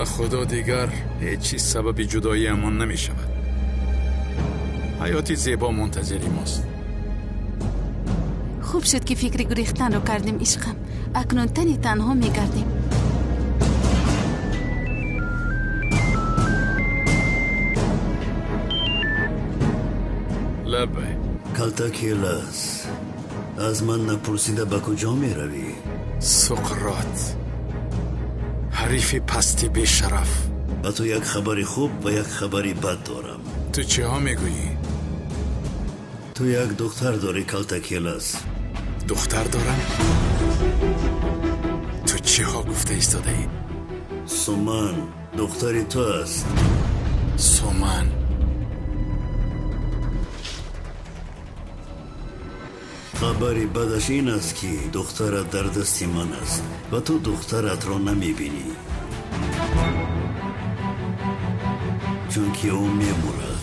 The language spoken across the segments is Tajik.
Ба Худо дигар ҳеҷ чиз сабаби ҷудоиамон намешавад. Ҳаёти зебо мунтазири мост. Хуб шуд, ки фикри гурехтанро кардем, ишқам. Акнун тани танҳо мегардем. Лаббай. Калтакелас, аз ман напурсида ба куҷо меравӣ? Суқрот, ҳарифи пасти бешараф. Ба ту як хабари хуб ва як хабари бад дорам. Ту чиҳо мегӯӣ? Ту як духтар дорӣ, Калтакелас. Духтар дорам? Ту чиҳо гуфта истодаӣ? Суман духтари ту аст. Суман. Хабари бадаш ин аст, ки духтарат дар дасти ман аст ва ту духтаратро намебинӣ, чунки ӯ мемурад.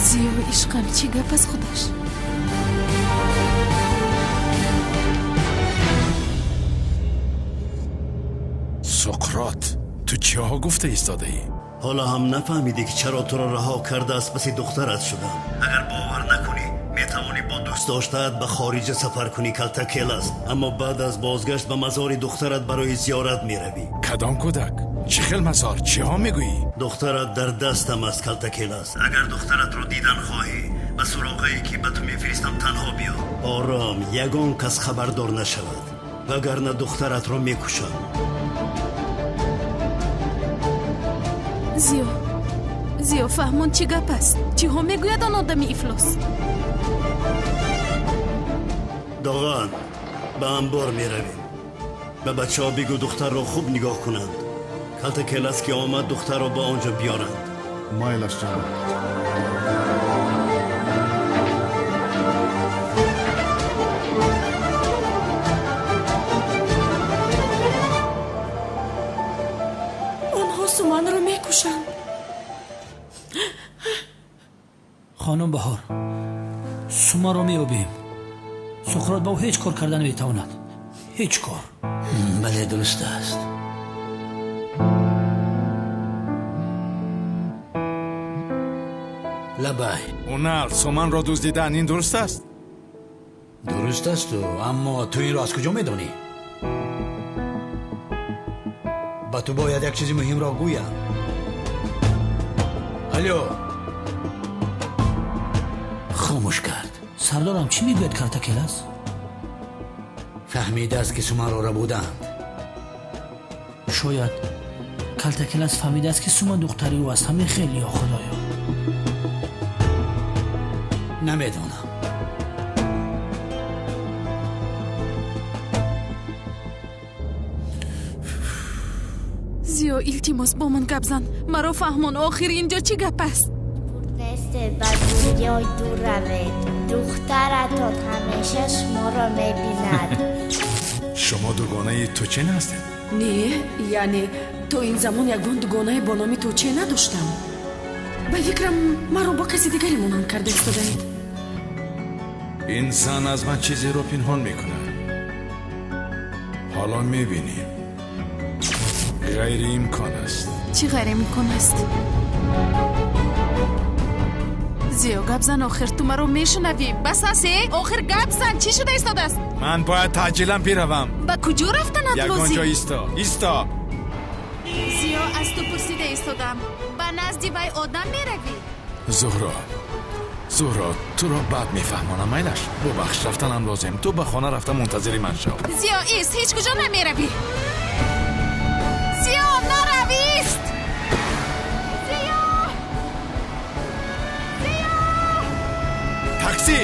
Зиё, ишқам, чӣ гап аз худаш? Суқрот, ту чиҳо гуфта истодаӣ? Ҳоло ҳам нафаҳмидӣ, ки чаро туро раҳо карда аз паси духтарат шудам. Агар бовар накунӣ, метавонӣ бо дӯст доштаат ба хориҷа сафар кунӣ, Калтакелас, аммо баъд аз бозгашт ба мазори духтарат барои зиёрат меравӣ. Кадом кӯдак? Чӣ хел мазор? Чиҳо мегӯӣ? Духтарат дар дастам аст, Калтакелас. Агар духтаратро дидан хоҳӣ, ба суроғае, ки ба ту мефиристам, танҳо биё. Ором, ягон кас хабардор нашавад, вагарна духтаратро мекушам. Зиё, Зиё, фаҳмон чӣ гап аст? Чиҳо мегӯяд он одами ифлос? Доған, ба анбор меравем. Ба бачаҳо бигӯ духтарро хуб нигоҳ кунанд. Калтакелас ки омад, духтарро ба он ҷо биёранд. Майлаш, ҷаноб. Онҳо Суманро мекушанд. Хонум Баҳор, Суманро меёбем. Суқрот ба ӯ ҳеҷ кор карда наметавонад. Ҳеҷ кор. Бале, дуруст аст. Лабай. Унал, Суманро дуздидан, ин дуруст аст? Дуруст аст, аммо ту инро аз куҷо медонӣ? Ба ту бояд як чизи муҳимро гӯям. Алло. Хомӯш кард. Сардорам, чӣ мегӯяд Калтакелас? Фаҳмидааст, ки Суманро рабуданд. Шояд Калтакелас фаҳмидааст, ки Суман духтари ӯ аст. Ҳамин хел, ё Худоё. Намедонам. Зиё, илтимос, бо ман гап зан. Маро фаҳмон, охир ин ҷо чӣ гап аст? Нестед, ба дунёи дур равед. Духтаратон ҳамеша шуморо мебинад. Шумо дугонаи Тучен ҳастед? Не, яъне то ин замон ягон дугонае бо номи Туче надоштам. Ба фикрам, маро бо каси дигаре монанд карда истодаед. Ин зан аз ман чизеро пинҳон мекунад. Ҳоло мебинем. Ғайриимкон аст. Чӣ ғайриимкон аст? Зиё, гап зан, охир ту маро мешунавӣ. Бас аст, э? Охир гап зан, чӣ шуда истодааст? Ман бояд таъҷилан биравам. Ба куҷо рафтанат Ягон лозим? ҷо исто, исто. Зиё, аз ту пурсида истодам. Ба назди вай одам меравӣ? Зуҳро, Зуҳро, туро бад мефаҳмонам, майлаш. Бубахш, рафтанам лозим. Ту ба хона рафта мунтазири ман шав. Зиё, ист, ҳеҷ куҷо намеравӣ. Зиё, нарав, ист! Зиё! Зиё! Такси!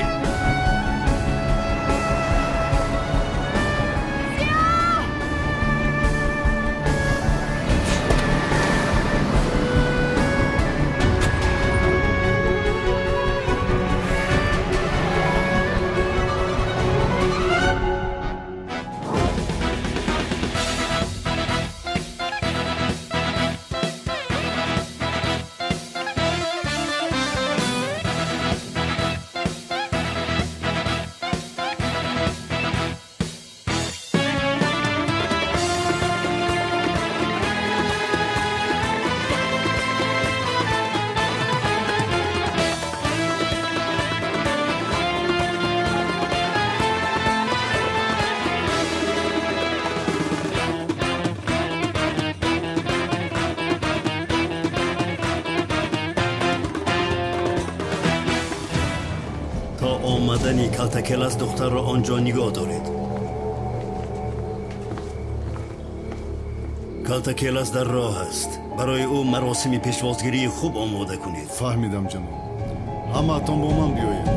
Омадани Калтакелас духтарро он ҷо нигоҳ доред. Калтакелас дар роҳ аст. Барои ӯ маросими пешвозгирии хуб омода кунед. Фаҳмидам, ҷаноб. Ҳамаатон бо ман биёед.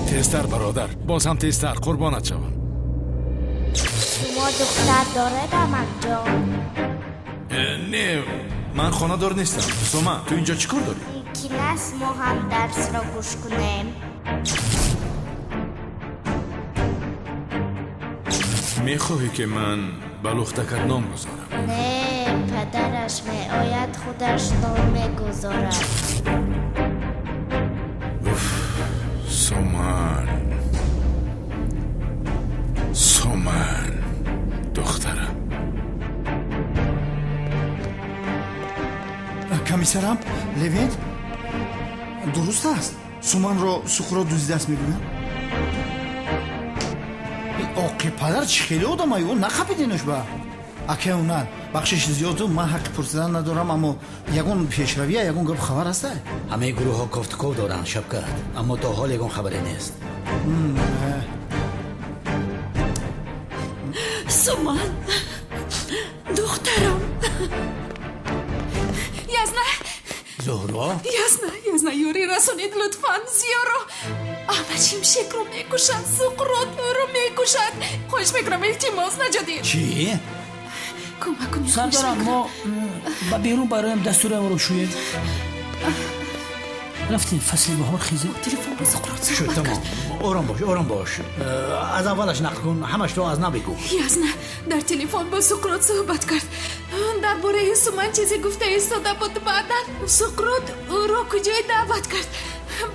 Тезтар, бародар, боз ҳам тезтар, қурбонат шавам. Шумо духтар доред, амакҷон? Не, ман хонадор нестам. Сома, ту инҷо чӣ кор дорӣ? Мумкин аст мо ҳам дарсро гӯш кунем? Мехоҳӣ, ки ман ба лухтакат ном гузорам? Не, падараш меояд, худаш ном мегузорад. Уф, Соман, Соман, духтарам. Комиссарам, Левент, дуруст аст? Суманро Суқрот дуздидааст мегӯянд? Оқи падар чӣ хеле одамай, ӯ нақапидинаш ба акай унар. Бахшиши зиёду, ман ҳаққи пурсидан надорам, аммо ягон пешравия, ягон гап хабар аста? Ҳамаи гурӯҳҳо кофтуков доранд, Шавкат, аммо то ҳол ягон хабаре нест. Суман, духтарам. Язна! Зуҳро? Язна, Язна, ёрӣ расонед лутфан, Зиёро. Аҳмад Шимшекро мекушад, Суқрот ӯро мекушад. Хоҳиш мекунам, илтимос, наҷот диҳед. Чӣ? Кӯмак кунед. Сардарам, мо ба берун бароям дастурамро шӯем. Рафтем, фасли баҳор хизем. Телефон ба Суқрот Шуд, суҳбат тамом. кард. Ором бош, ором бош. Аз аввалаш нақл кун, ҳамашро аз нав бигӯ. Язна, дар телефон бо Суқрот суҳбат кард. Дар бораи Суман чизе гуфта истода буд. Баъдан Суқрот ӯро куҷое даъват кард.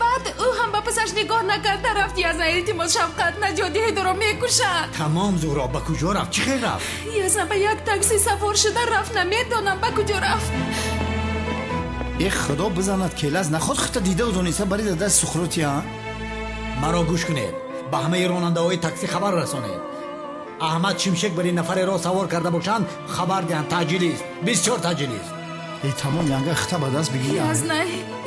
Баъд ӯ ҳам ба пасаш нигоҳ накарда рафт. Язна, илтимос, шафқат, наҷот диҳед, ӯро мекушад. Тамом, Зуҳро, ба куҷо рафт? Чӣ хел рафт? Язна, ба як такси савор шуда рафт, намедонам ба куҷо рафт. Е, худо бизанад, келаз наход хита дида дониста барида даст Суқроти, а? Маро гӯш кунед. Ба ҳамаи ронандаҳои таксӣ хабар расонед. Аҳмад Шимшек бар ин нафареро савор карда бошанд, хабар диҳанд. Таъҷилист, бисёр таъҷилист. Е, тамом, янга хита ба даст бигир. Язна,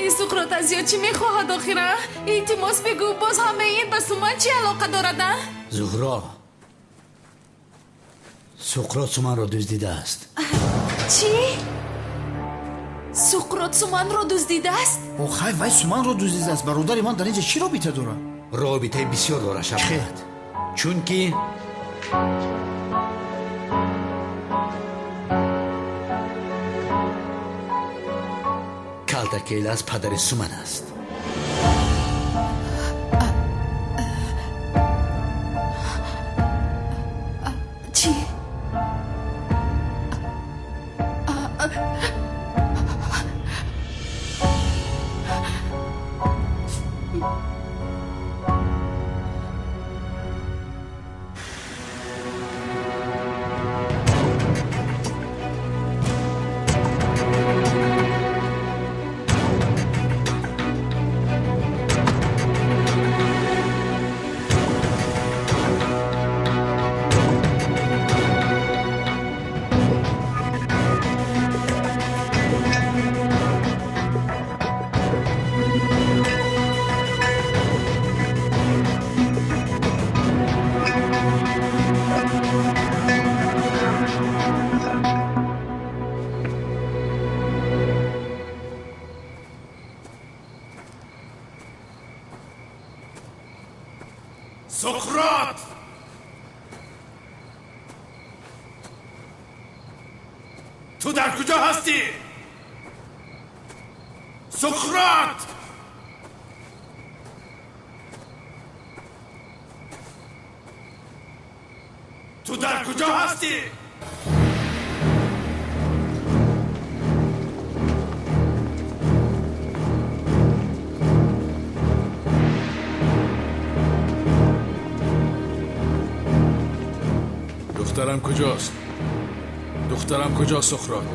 ин Суқрот аз ё чӣ мехоҳад охира? Илтимос, бигӯ, боз ҳамаи ин ба Суман чӣ алоқа дорад, а? Зуҳро, Суқрот Суманро дуздидааст. Чӣ? Суқрот Суманро дуздидааст? О, хай, вай Суманро дуздидааст. Бародари ман дар инҷа чӣ робита дорад? Робитаи бисёр дорад, Шавкат, чунки Калтакелас падари Суман аст. Чӣ? Суқрот! Ту дар куҷо ҳастӣ? Суқрот! Ту дар куҷо ҳастӣ? Духтарам куҷост? Духтарам куҷост, Суқрот?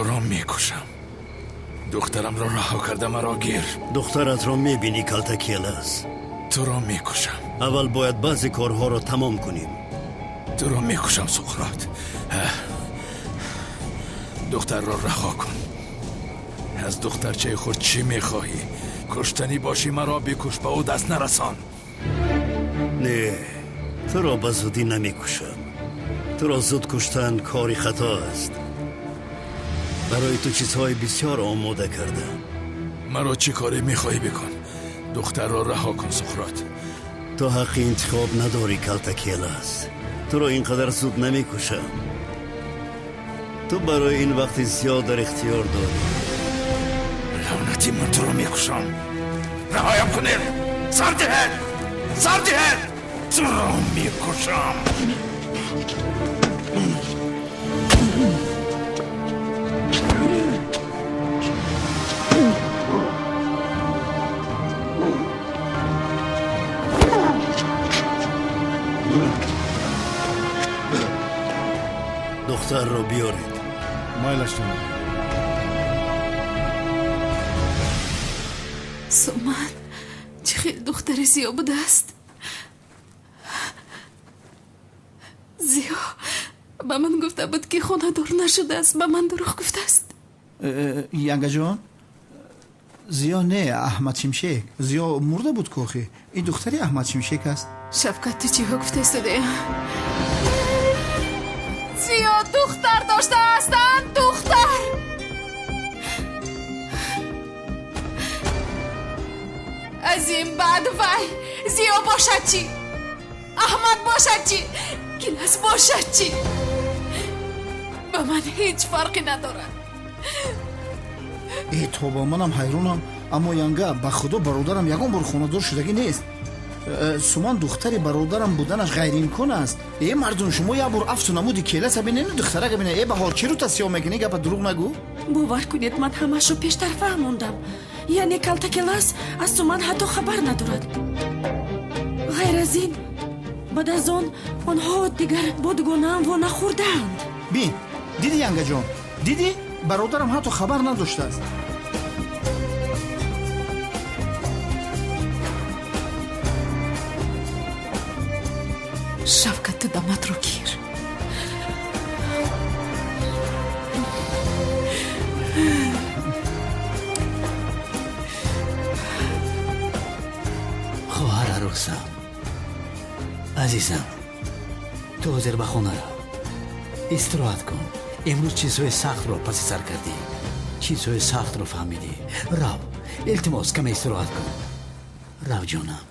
Туро мекушам. Духтарамро раҳо карда маро гир. Духтаратро мебинӣ, Калтакелас. Туро мекушам. Аввал бояд баъзе корҳоро тамом кунем. Туро мекушам, Суқрот. Духтарро раҳо кун. Аз духтарчаи худ чӣ мехоҳӣ? Куштанӣ бошӣ маро бикуш, ба ӯ даст нарасон. Не, туро ба зудӣ намекушам. Туро зуд куштан кори хато аст. Барои ту чизҳои бисёр омода кардам. Маро чӣ коре мехоҳӣ бикун? Духтарро раҳо кун, Суқрот. Ту ҳаққи интихоб надорӣ, Калтакелас. Туро ин қадар зуд намекушам. Ту барои ин вақти зиёд дар ихтиёр дорӣ. Лаънатӣ, ман туро мекушам. Раҳоям кунед! Сар диҳед! Сар диҳед! Туро мекушам. Духтарро биёред. Майлаш ҷаноб. Суман чӣ хел духтари зиё будааст. Зиё ба ман гуфта буд, ки хонадор нашудааст. Ба ман дурӯғ гуфтааст. Янгаҷон, Зиё не, Аҳмад Шимшек. Зиё мурда буд кохи. Ин духтари Аҳмад Шимшек аст. Шавкат, ту чиҳо гуфта истодаӣ? Зиё духтар доштаастанд, духтар! Аз ин баъд вай Зиё бошад чӣ? Аҳмад бошад чӣ? Гилас бошад чӣ? Ба ман ҳеҷ фарқе надорад. Э, тоба, манам ҳайронам, аммо янга, ба худо бародарам ягон бор хонадор шудагӣ нест. Суман духтари бародарам буданаш ғайриимкон аст. Э, мардум, шумо як бор афту намуди келаса бинед, духтарага бинед. Э, Баҳор, чӣ рӯта сиёҳ мекунӣ? Гапа дурӯғ нагӯ. Бовар кунед, ман ҳамаашро пештар фаҳмондам. Яъне Калтакелас аз Суман ҳатто хабар надорад. Ғайр аз ин, баъд аз он онҳо дигар бо дугонаам во нахӯрдаанд. Бин, дидӣ, янгаҷон, дидӣ? Бародарам ҳатто хабар надоштааст. Шавкат, ту даматро гир. Хоҳар арӯсам, азизам, ту ҳозир ба хона рав, истироҳат кун. Имрӯз чизҳои сахтро паси сар кардӣ, чизҳои сахтро фаҳмидӣ. Рав, илтимос, каме истироҳат кун. Рав, ҷонам.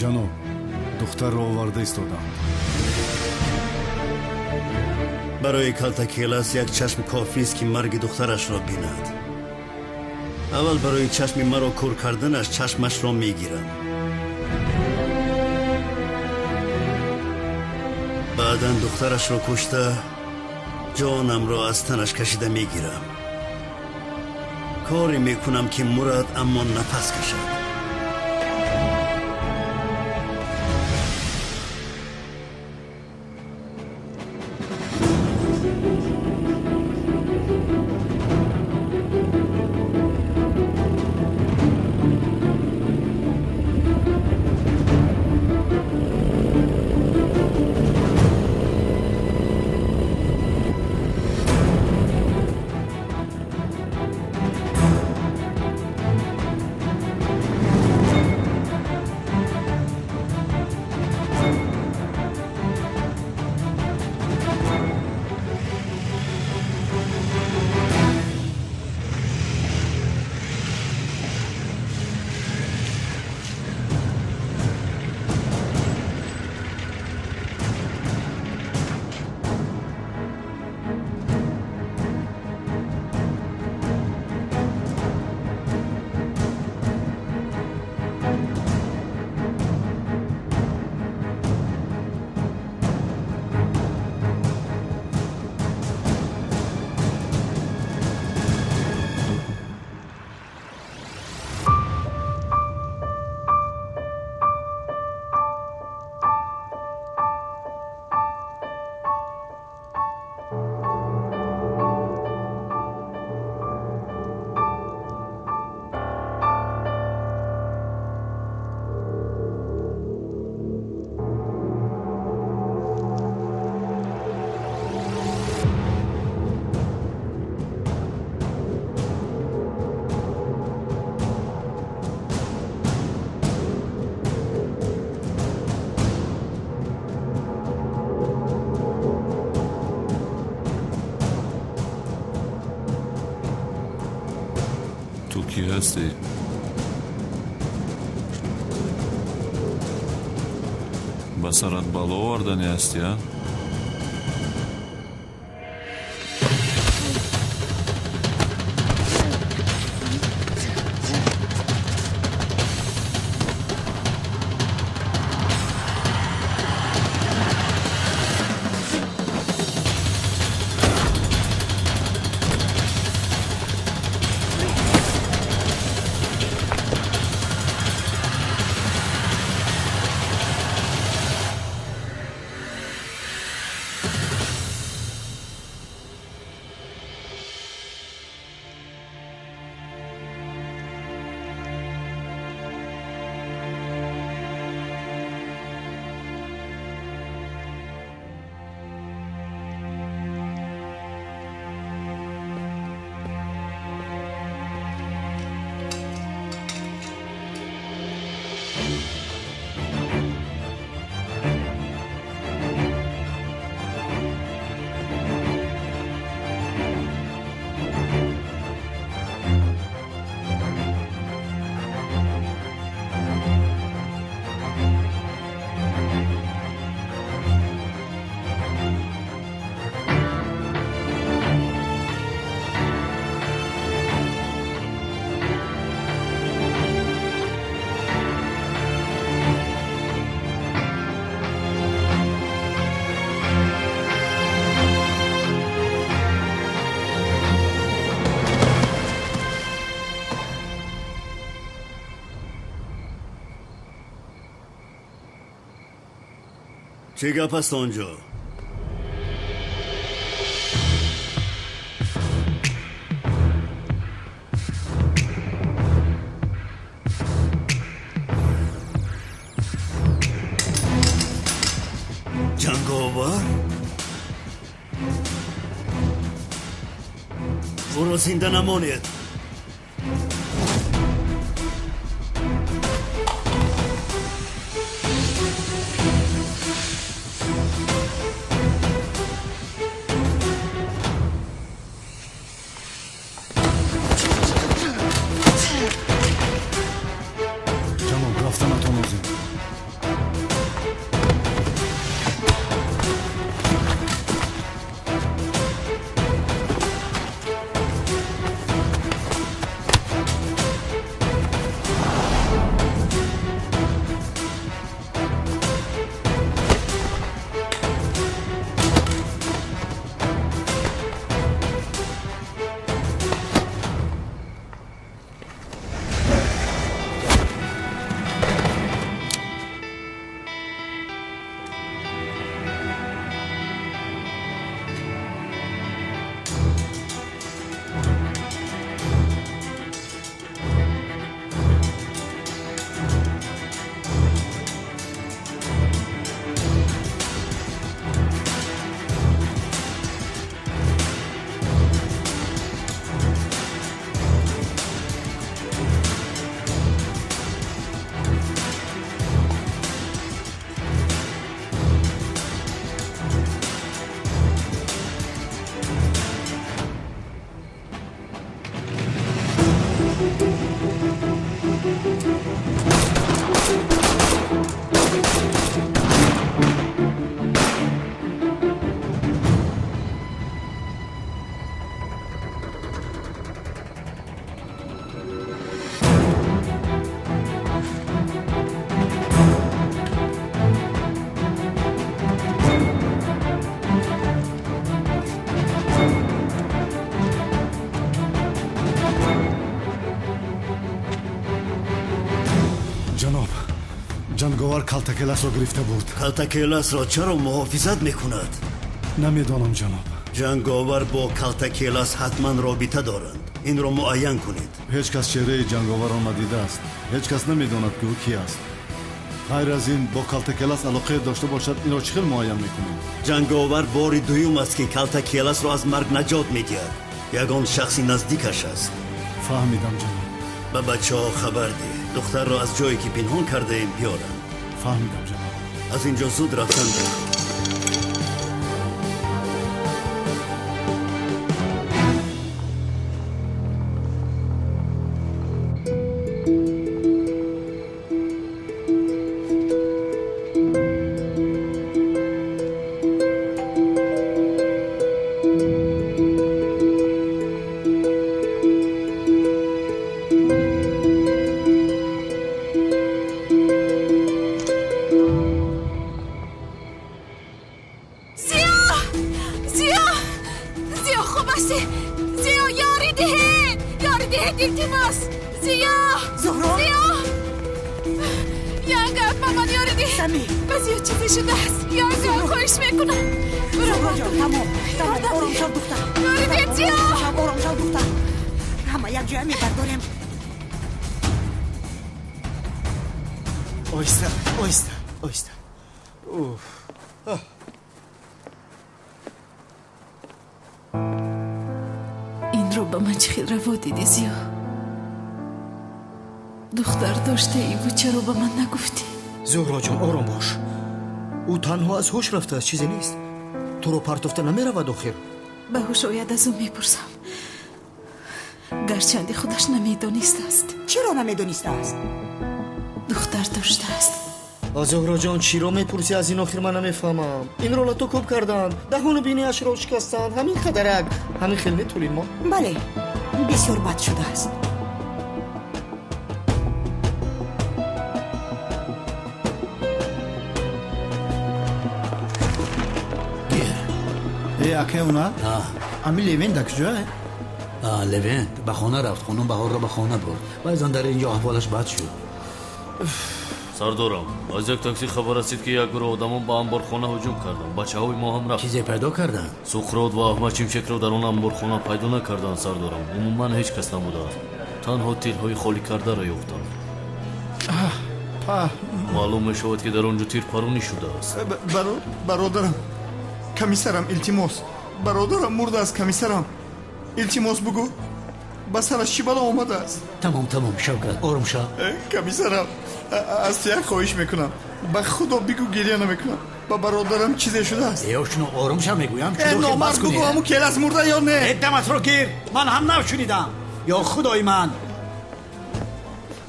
Ҷаноб, духтарро оварда истодам. Барои Калтакелас як чашм кофист, ки марги духтарашро бинад. Аввал барои чашми маро кур карданаш чашмашро мегирам. Баъдан духтарашро кушта, ҷонамро аз танаш кашида мегирам. Коре мекунам, ки мурад, аммо нафас кашад. Кӣ ҳастӣ? Ба сарат бало овардани ҳастӣ, а? Чӣ гап аст он ҷо? Ҷанговар? Ӯро зинда намонед. Ҷанговар Калтакеласро гирифта бурд. Калтакеласро чаро муҳофизат мекунад? Намедонам, ҷаноб. Ҷанговар бо Калтакелас ҳатман робита доранд. Инро муайян кунед. Ҳеҷ кас чеҳраи ҷанговарро надидааст. Ҳеҷ кас намедонад, ки ӯ ки аст. Ғайр аз ин бо Калтакелас алоқае дошта бошад, инро чӣ хел муайян мекунем? Ҷанговар бори дуюм аст, ки Калтакеласро аз марг наҷот медиҳад. Ягон шахси наздикаш аст. Фаҳмидам, ҷаноб. Ба бачаҳо хабар деҳ. Духтарро аз ҷое ки пинҳон кардаем биёранд. Фаҳмидам, ҷаноб. Аз инҷо зуд рафтан деҳ. Баси! Зиё, ёрӣ диҳед! Ёрӣ диҳед, илтимос! Зиё! Зуҳро! Зиё! Янга, ба ман ёрӣ диҳ! Сами! Ба Зиё чизе шудааст! Янга, хоҳиш мекунам! Зуҳро ҷон, тамом! Тамом, ором шав, духтар! Ёрӣ диҳед, Зиё! Ором шав, духтар! Ҳама якҷоя мебардорем. Оҳиста, оҳиста, оҳиста. Уф. Инро ба ман чӣ хел раво дидӣ, Зиё? Духтар доштаиву чаро ба ман нагуфтӣ? Зуҳроҷон, ором бош. Ӯ танҳо аз ҳуш рафтааст, чизе нест. Туро партофта намеравад охир. Ба ҳуш ояд, аз ӯ мепурсам. Гарчанде худаш намедонистааст. Чиро намедонистааст? Духтар доштааст. Зуҳроҷон, чиро мепурсӣ аз ин охир ман намефаҳмам. Инро лату кӯб карданд, даҳону биниашро шикастанд, ҳамин қадарак. Ҳамин хел метулин мо? Бале, бисёр бад шудааст. Э, акай она? Ами Левент дар куҷое? Левент ба хона рафт, хонум Баҳорро ба хона бурд. Баъзан дар инҷо аҳволаш бад шуд. Сардорам, аз як такси хабар расид, ки як гурӯҳ одамон ба амборхона ҳуҷум карданд. Бачаҳои мо ҳам рафт. Чизе пайдо карданд? Суқрот ва Аҳмад Шимшекро дар он амборхона пайдо накарданд, сардорам. Умуман ҳеҷ кас набудааст. Танҳо тирҳои холӣ кардаро ёфтанд. Маълум мешавад, ки дар он ҷо тирпаронӣ шудааст. Бародарам, комиссарам, илтимос. Бародарам мурдааст, комиссарам. Илтимос бугӯ, ба сараш чӣ бало омадааст? Тамом, тамом, Шавкат, ором шав. Комиссарам, аз ту як хоҳиш мекунам. Ба худо бигӯ, гиря намекунам. Ба бародарам чизе шудааст. Э, шуно ором шав мегӯям. Номард, бугӯ, ҳамун келас мурда ё не? Э, даматро гир. Ман ҳам нав шунидам. Ё худои ман.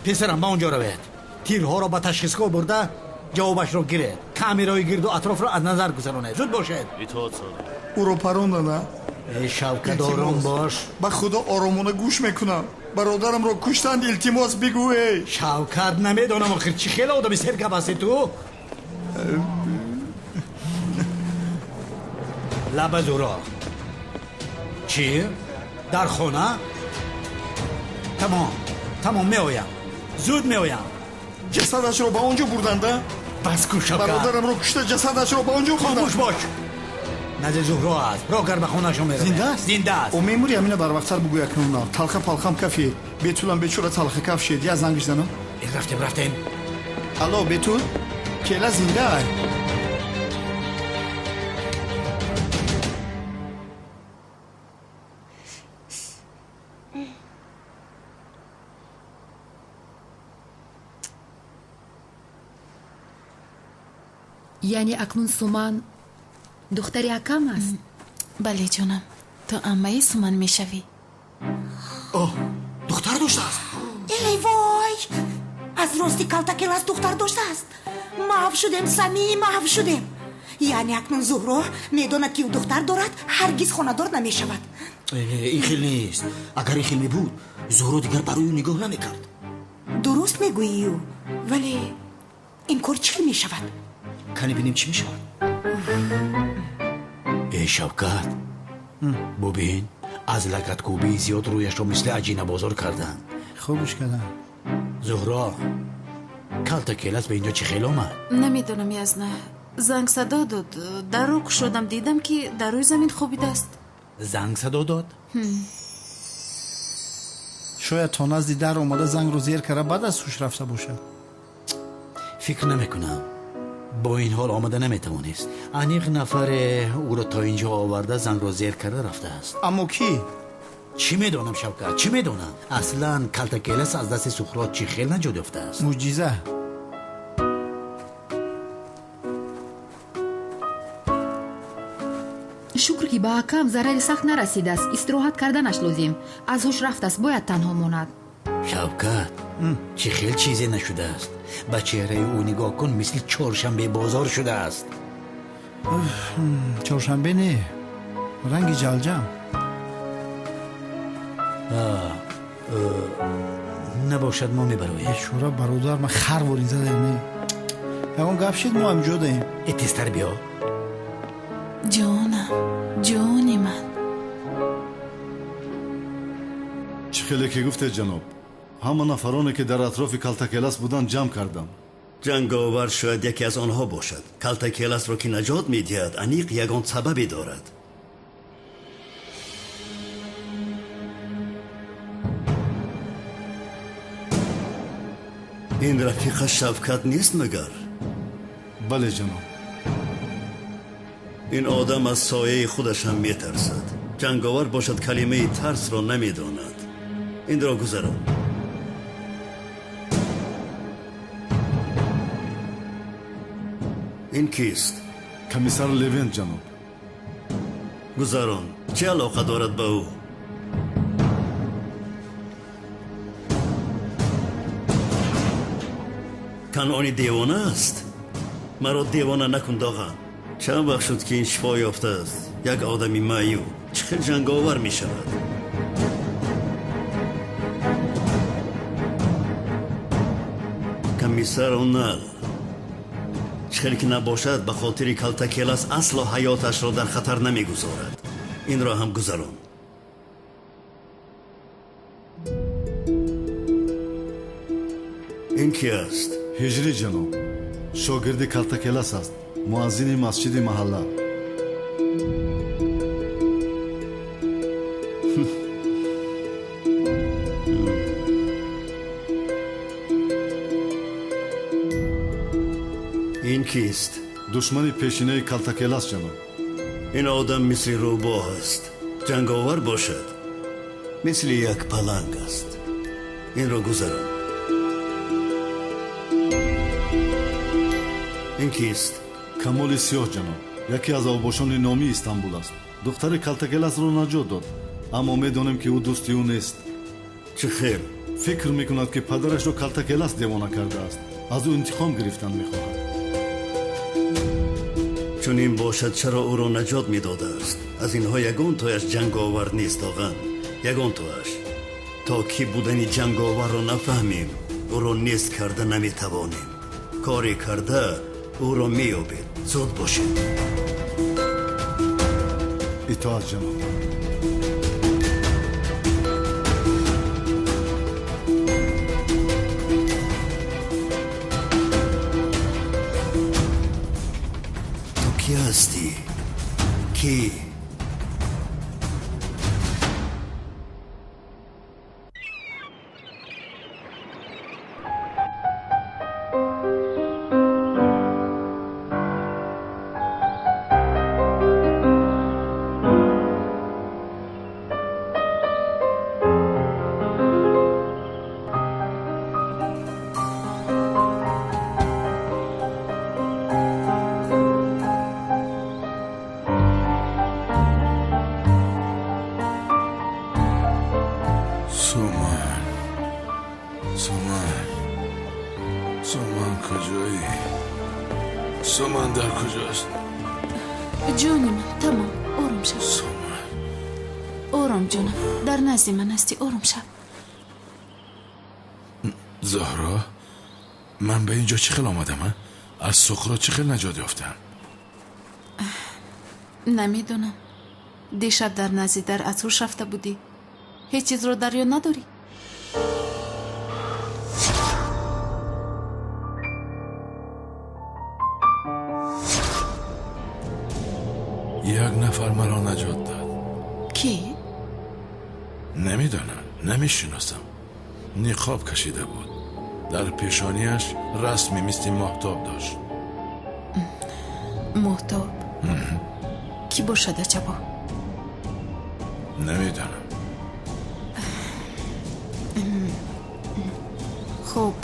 Писарам, ба он ҷо равед. Тирҳоро ба ташхисгоҳ бурда ҷавобашро гиред. Камераҳои гирду атрофро аз назар гузаронед. Зуд бошед. Итоат, сардор. Ӯро парондана? Э, Шавкат, ором бош. Ба худо оромона гӯш мекунам. Бародарамро куштанд, илтимос бигӯ, эй. Шавкат, намедонам охир чӣ хеле одами сергап ҳастӣ ту. Лаба Зуҳро. Чӣ? Дар хона? Тамом, тамом, меоям. Зуд меоям. Ҷасадашро ба он ҷо бурданда? Бас кун, Шавкат. Бародарамро кушта, ҷасадашро ба он ҷо бурданд. Хомӯш бош. Назди Зуҳро аст. Роҳ гар ба хонаашон меравад. Зинда аст? Зинда аст. О, мемури ҳамина барвақттар бугӯ акнун на. Талха палхам кафи. Бетулам бечора талха каф шед. Я зангиш занам. Рафтем, рафтем. Алло, Бетул? Кела зинда ай? Яъне акнун Суман духтари акам аст? Бале, ҷонам, ту аммаи Суман мешавӣ. О, духтар доштааст? Эй вой! Аз рости Калтакелас духтар доштааст. Маҳв шудем, Самӣ, маҳв шудем. Яъне акнун Зуҳро медонад, ки ӯ духтар дорад, ҳаргиз хонадор намешавад. Ин хел нест. Агар ин хел мебуд, Зуҳро дигар барои ӯ нигоҳ намекард. Дуруст мегӯӣ, вале ин кор чӣ хел мешавад? Кани бинем чӣ мешавад. Э, Шавкат, бубин, аз лагаткӯбии зиёд рӯяшро мисли аҷинабозор карданд. Хубш карданд. Зуҳро, Калтакелас ба инҷо чӣ хел омад? Намедонам, Язна. Занг садо дод. Дарро кушодам, дидам, ки дар рӯи замин хобидааст. Занг садо дод? Шояд то назди дар омада зангро зер карда, баъд аз ҳуш рафта бошад. Фикр намекунам. Бо ин ҳол омада наметавонист. Аниқ нафаре ӯро то инҷо оварда, зангро зер карда рафтааст. Аммо кӣ? Чӣ медонам, Шавкат, чӣ медонам? Аслан Калтакелас аз дасти Суқрот чӣ хел наҷот ёфтааст? Мӯъҷиза. Шукр, ки ба акам зарари сахт нарасидааст. Истироҳат карданаш лозим. Аз ҳуш рафтааст, бояд танҳо монад. Шавкат, чӣ хел чизе нашудааст? Ба чеҳраи ӯ нигоҳ кун, мисли чоршанбе бозор шудааст. Чоршанбе не, ранги ҷалҷам. Набошад, мо мебароем. Бечора бародар, ман хар ворин задаем. Не, ягон гап шид, мо ҳамҷо даем. Э, тезтар биё. Ҷонам, ҷони ман. Хеле ки гуфтед, ҷаноб, ҳама нафароне ки дар атрофи Калтакелас буданд ҷамъ кардам. Ҷанговар шояд яке аз онҳо бошад. Калтакеласро ки наҷот медиҳад, аниқ ягон сабабе дорад. Ин рафиқа Шавкат нест магар? Бале, ҷаноб. Ин одам аз сояи худаш ҳам метарсад. Ҷанговар бошад, калимаи тарсро намедонад. Инро гузарон. Ин кист? Комиссар Левент, ҷаноб. Гузарон. Чӣ алоқа дорад ба ӯ? Канъони девона аст? Маро девона накун, доға. Чанд вақт шуд, ки ин шифо ёфтааст? Як одами маъюб чӣ хел ҷанговар мешавад? Комиссар Онал чӣ хел ки набошад, ба хотири Калтакелас асло ҳаёташро дар хатар намегузорад. Инро ҳам гузарон. Ин ки аст? Ҳиҷрӣ, ҷаноб. Шогирди Калтакелас аст, муаззини масҷиди маҳалла. Ин кист? Душмани пешинаи Калтакелас, ҷаноб. Ин одам мисли рӯбоҳ аст. Ҷанговар бошад, мисли як паланг аст. Инро гузарон. Ин кист? Камоли Сиёҳ, ҷаноб. Яке аз оббошони номии Истанбул аст. Духтари Калтакеласро наҷот дод, аммо медонем, ки ӯ дӯсти ӯ нест. Чӣ хел? Фикр мекунад, ки падарашро Калтакелас девона кардааст. Аз ӯ интиқом гирифтан мехоҳад. Чунин бошад, чаро ӯро наҷот медодааст? Аз инҳо ягон тояш ҷанговар нест, оған. Ягон тояш. То ки будани ҷанговарро нафаҳмем, ӯро нест карда наметавонем. Коре карда ӯро меёбед. Зуд бошед. Итоат, ҷаноб. Ту кӣ ҳастӣ? Кӣ? Суман, куҷоӣ? Суман дар куҷост? Ҷони ман, тамом, ором шав. Ором, ҷонам, дар назди ман ҳастӣ, ором шав. Зоҳро, ман ба ин ҷо чӣ хел омадам? Аз Суқрот чӣ хел наҷот ёфтам? Намедонам. Дишаб дар назди дар аз ҳуш рафта будӣ. Ҳеҷ чизро дар ёд надорӣ? Як нафар маро наҷот дод. Кӣ? Намедонам, намешиносам. Ниқоб кашида буд. Дар пешониаш расми мисли моҳтоб дошт. Моҳтоб? Кӣ бошад аҷабо? Намедонам. Хуб,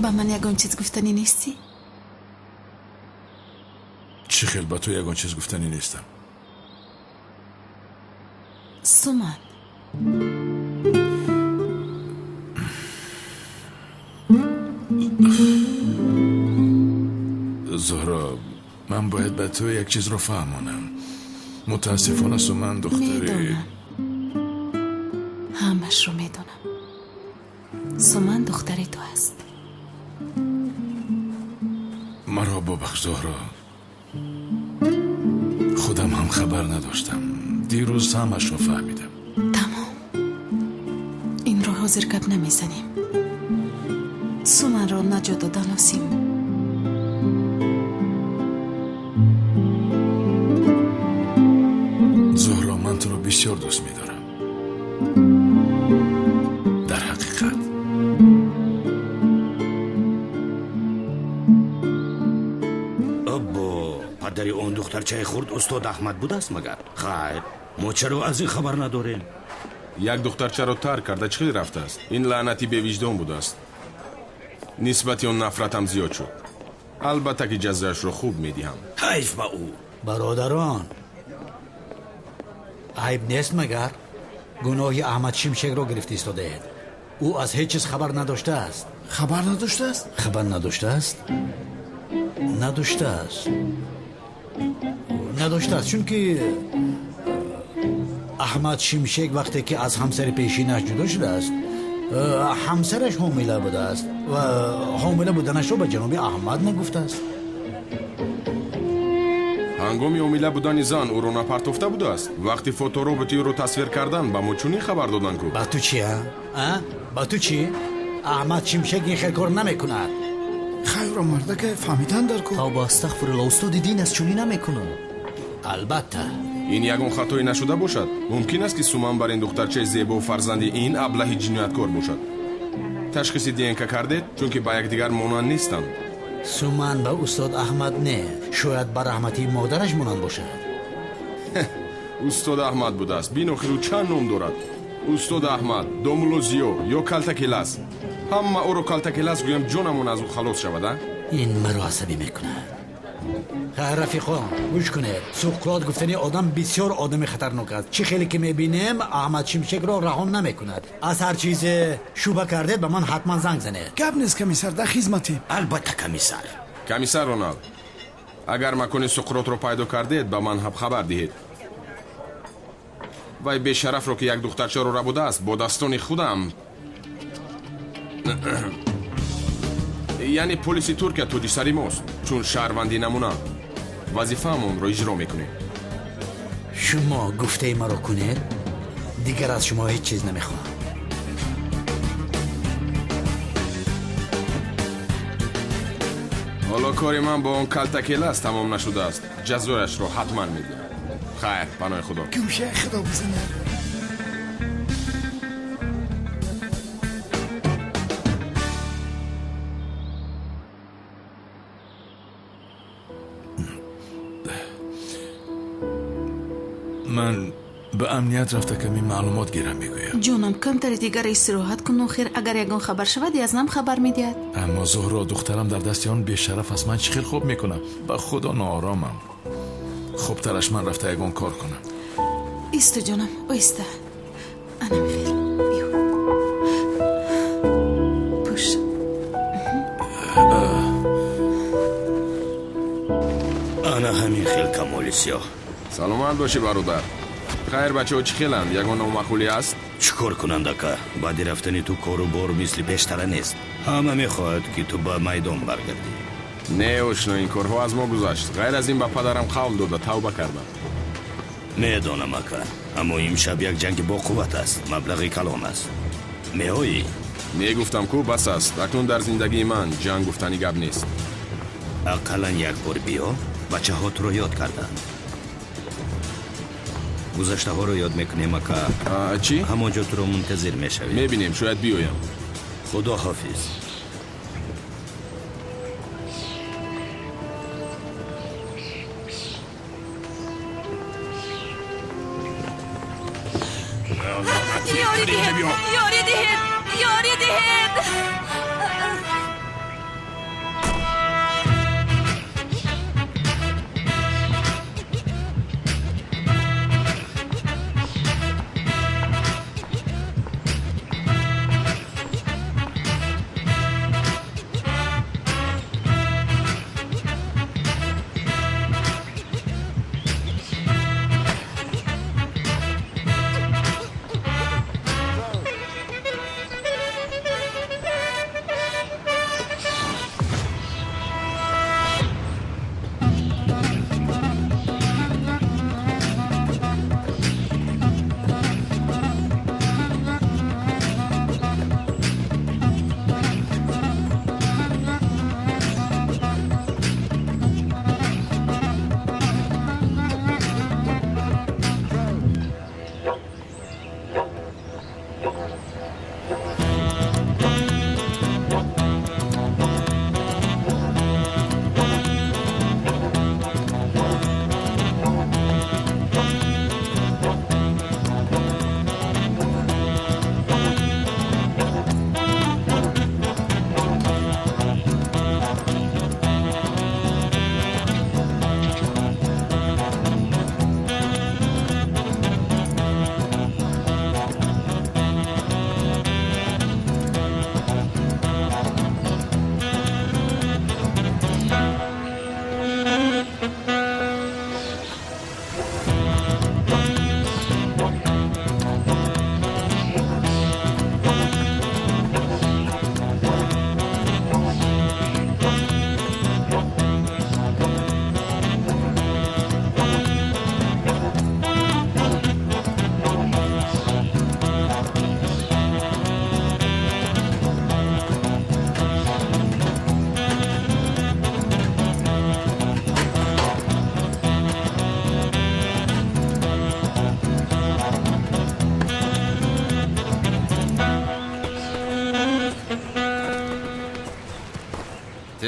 ба ман ягон чиз гуфтанӣ нестӣ? Чӣ хел ба ту ягон чиз гуфтанӣ нестам? Суман. Зуҳро, ман бояд ба ту як чизро фаҳмонам. Мутаассифона Суман духтари... Медонам. Ҳамашро медонам. Суман духтари ту аст. Маро бубахш, Зуҳро. Худам ҳам хабар надоштам. Дирӯз ҳамашро фаҳмидам. Ҳозир гап намезанем. Суманро наҷот додан лозим. Зуҳро, ман туро бисёр дӯст медорам. Дар ҳақиқат. Аббо, падари он духтарчаи хурд устод Аҳмад будааст магар? Хайр, мо чаро аз ин хабар надорем? Як духтарчаро тарк карда чӣ хел рафтааст? Ин лаънати бевиҷдон будааст. Нисбати он нафратам зиёд шуд. Албатта ки ҷазояшро хуб медиҳам. Ҳайф ба ӯ. Бародарон, айб нест магар? Гуноҳи Аҳмад Шимшекро гирифта истодаед. Ӯ аз ҳеҷ чиз хабар надоштааст. Хабар надоштааст? Хабар надоштааст? Надоштааст. Надоштааст, чунки Аҳмад Шимшек вақте ки аз ҳамсари пешинаш ҷудо шудааст, ҳамсараш ҳомила будааст ва ҳомила буданашро ба ҷаноби Аҳмад нагуфтааст. Ҳангоми ҳомила будани зан ӯро напартофта будааст. Вақти фотороботи ӯро тасвир кардан ба мо чунин хабар доданд ку. Ба ту чи, а? Ба ту чи? Аҳмад Шимшек ин хел кор намекунад. Хайро мардака фаҳмидан дар ку. Тавба, астағфирулло, устоди дин аст, чунин намекунад. Албатта. Ин ягон хатое нашуда бошад? Мумкин аст ки Суман бар ин духтарчаи зебо фарзанди ин аблаҳи ҷинояткор бошад. Ташхиси ДНК кардед, чунки ба якдигар монанд нестанд. Суман ба устод Аҳмад не, шояд ба раҳмати модараш монанд бошад. Устод Аҳмад будааст. Бинохир ӯ чанд ном дорад? Устод Аҳмад, Домулло Зиё ё Калтакелас. Ҳама ӯро Калтакелас гӯям, ҷонамон аз ӯ халос шавад, а? Ин маро асабӣ мекунад. Рафиқон, гӯш кунед. Суқрот гуфтани одам бисёр одами хатарнок аст. Чӣ хеле ки мебинем, Аҳмад Шимшекро раҳон намекунад. Аз ҳар чизе шуба кардед, ба ман ҳатман занг занед. Гап нест, комиссар, дар хизматем. Албатта, комиссар. Комиссар Роналд, агар макони Суқротро пайдо кардед, ба ман ҳам хабар диҳед. Вай бешарафро, ки як духтарчаро рабудааст, бо дастони худам, яъне полиси Туркия тоҷисари мост, чун шаҳрванди намуна вазифаамонро иҷро мекунем. Шумо гуфтаи маро кунед, дигар аз шумо ҳеҷ чиз намехоҳам. Ҳоло кори ман бо он Калтакелас тамом нашудааст. Ҷазояшро ҳатман медиҳам. Хайр, паноҳи Худо. Гӯшаи Худо бизанад. Ман ба амният рафта ками маълумот гирам, мегӯям. Ҷонам, камтари дигар истироҳат кун, охир агар ягон хабар шавад, язнам хабар медиҳад. Аммо Зуҳро, духтарам дар дасти он бешараф аст. Ман чӣ хел хоб мекунам? Ба Худо норомам. Хубтараш ман рафта ягон кор кунам. Исто, ҷонам, оҳиста. Ана михел, биё. Пӯш. Ана ҳамин хел камоли сиёҳ. Саломат бошӣ, бародар. Хайр, бачаҳо чӣ хеланд? Ягон номаъқулӣ аст? Чӣ кор кунанд, ака? Баъди рафтани ту кору бор мисли пештара нест. Ҳама мехоҳад, ки ту ба майдон баргардӣ. Не, ошно, ин корҳо аз мо гузашт. Ғайр аз ин ба падарам қавл дода тавба кардам. Медонам, ака, аммо имшаб як ҷанги боқувват аст, маблағи калон аст. Меоӣ? Не, гуфтам ку, бас аст. Акнун дар зиндагии ман ҷанг гуфтани гап нест. Ақаллан як бор биё, бачаҳо туро ёд карданд. Гузаштаҳоро ёд мекунем, ака. Чӣ? Ҳамон ҷо туро мунтазир мешавем. Мебинем, шояд биёям. Худо ҳофиз. Ёрӣ диҳед! Ёрӣ диҳед! Ёрӣ диҳед!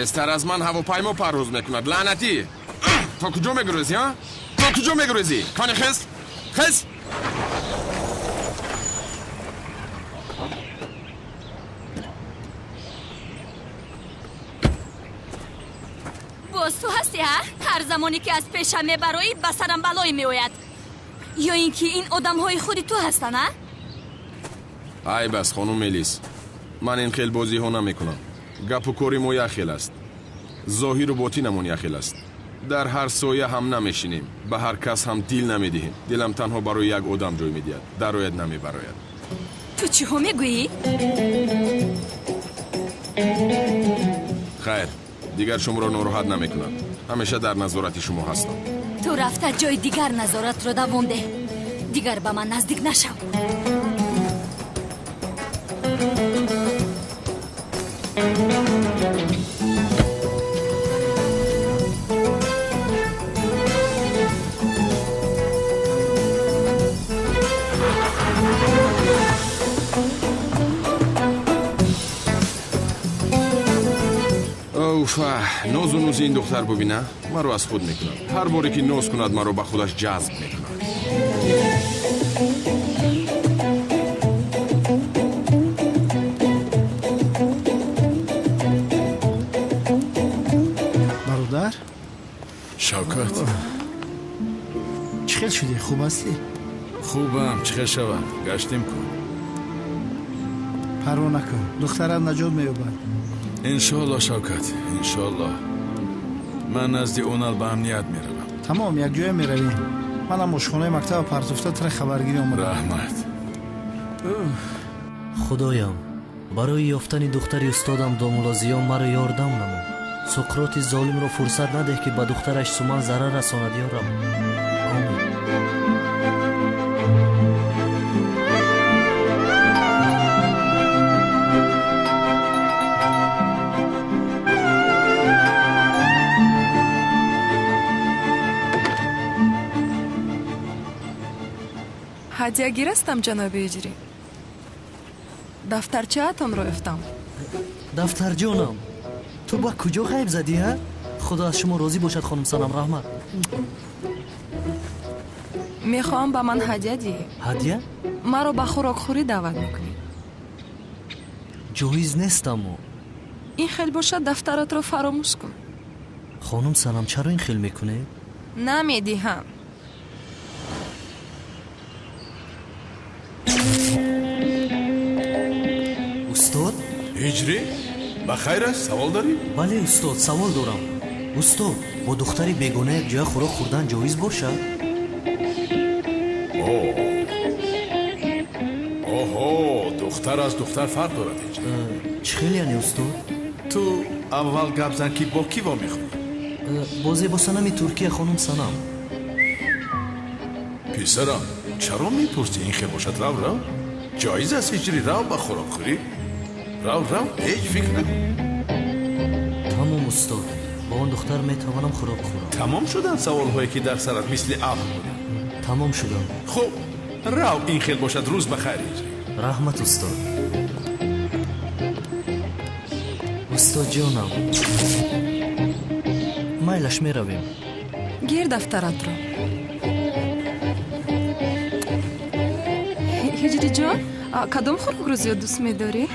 Тезтар аз ман ҳавопаймо парвоз мекунад. Лаънатӣ! То куҷо мегурезӣ, ҳа? То куҷо мегурезӣ? Кани хез? Хез! Боз ту ҳастӣ, ҳа? Ҳар замоне ки аз пешам мебароӣ, ба сарам балое меояд. Ё ин ки ин одамҳои худи ту ҳастанд, ҳа? Айб аст, хонум Мелис. Ман ин хел бозиҳо намекунам. Гапу кори мо як хел аст. Зоҳиру ботинамон як хел аст. Дар ҳар соя ҳам намешинем, ба ҳар кас ҳам дил намедиҳем. Дилам танҳо барои як одам ҷой медиҳад. Дарояд намебарояд. Ту чиҳо мегӯӣ? Хайр, дигар шуморо нороҳат намекунам. Ҳамеша дар назорати шумо ҳастам. Ту рафта ҷои дигар назоратро давом деҳ. Дигар ба ман наздик нашав. Уфа, нозу нузи ин духтар бубина, маро аз худ мекунад. Ҳар боре ки ноз кунад, маро ба худаш ҷазб мекунад. Бародар? Шавкат. Чӣ хел шудӣ? Хуб ҳастӣ? Хубам, чӣ хел шавам? Гаштем кун. Парво накун, духтарат наҷот меёбад. Иншоалло, Шавкат, иншоалло. Ман назди Онал ба амният меравам. Тамом, якҷоя меравем. Манам ошхонаи мактаба партофта тра хабаргирӣ омадам. Раҳмат. Худоям, барои ёфтани духтари устодам Домуллозиё маро ёрдам намо. Суқроти золимро фурсат надеҳ, ки ба духтараш Суман зарар расонад, ё Раб. Омин. Ҳадиягир ҳастам, ҷаноби Ҳиҷрӣ. Дафтарчаатонро ёфтам. Дафтарҷонам, ту ба куҷо ғайб задӣ, ҳа? Худо аз шумо розӣ бошад, хонум Санам, раҳмат. Мехоҳам ба ман ҳадя диҳӣ. Ҳадя? Маро ба хӯрокхӯрӣ даъват мекунӣ. Ҷоиз нест, аммо. Ин хел бошад, дафтаратро фаромӯш кун. Хонум Санам, чаро ин хел мекунед? Намедиҳам. Устод? Ҳиҷрӣ? Ба хайр аст? Савол дорӣ? Бале, устод, савол дорам. Устод, бо духтари бегона якҷоя хӯрок хӯрдан ҷоиз бошад? Оҳо, духтар аз духтар фарқ дорад, Ҳиҷрӣ. Чӣ хел яъне, устод? Ту аввал гап зан, ки бо кӣ вомехӯрӣ? Бо зебосанами Туркия, хонум Санам. Писарам, чаро мепурсӣ? Ин хел бошад, рав, рав. Ҷоиз аст, Ҳиҷрӣ, рав ба хӯрокхӯрӣ. Рав, рав, ҳеҷ фикр накун. Тамом, устод, бо он духтар метавонам хӯрок хӯрам. Тамом шуданд саволҳое, ки дар сарат мисли абр буданд? Тамом шуданд. Хуб, рав, ин хел бошад, рӯз ба хайр, Ҳиҷрӣ. Раҳмат, устод. Устод ҷонам, майлаш, меравем. Гир дафтаратро. Ҳиҷриҷон, кадом хӯрокро зиёд дӯст медорӣ?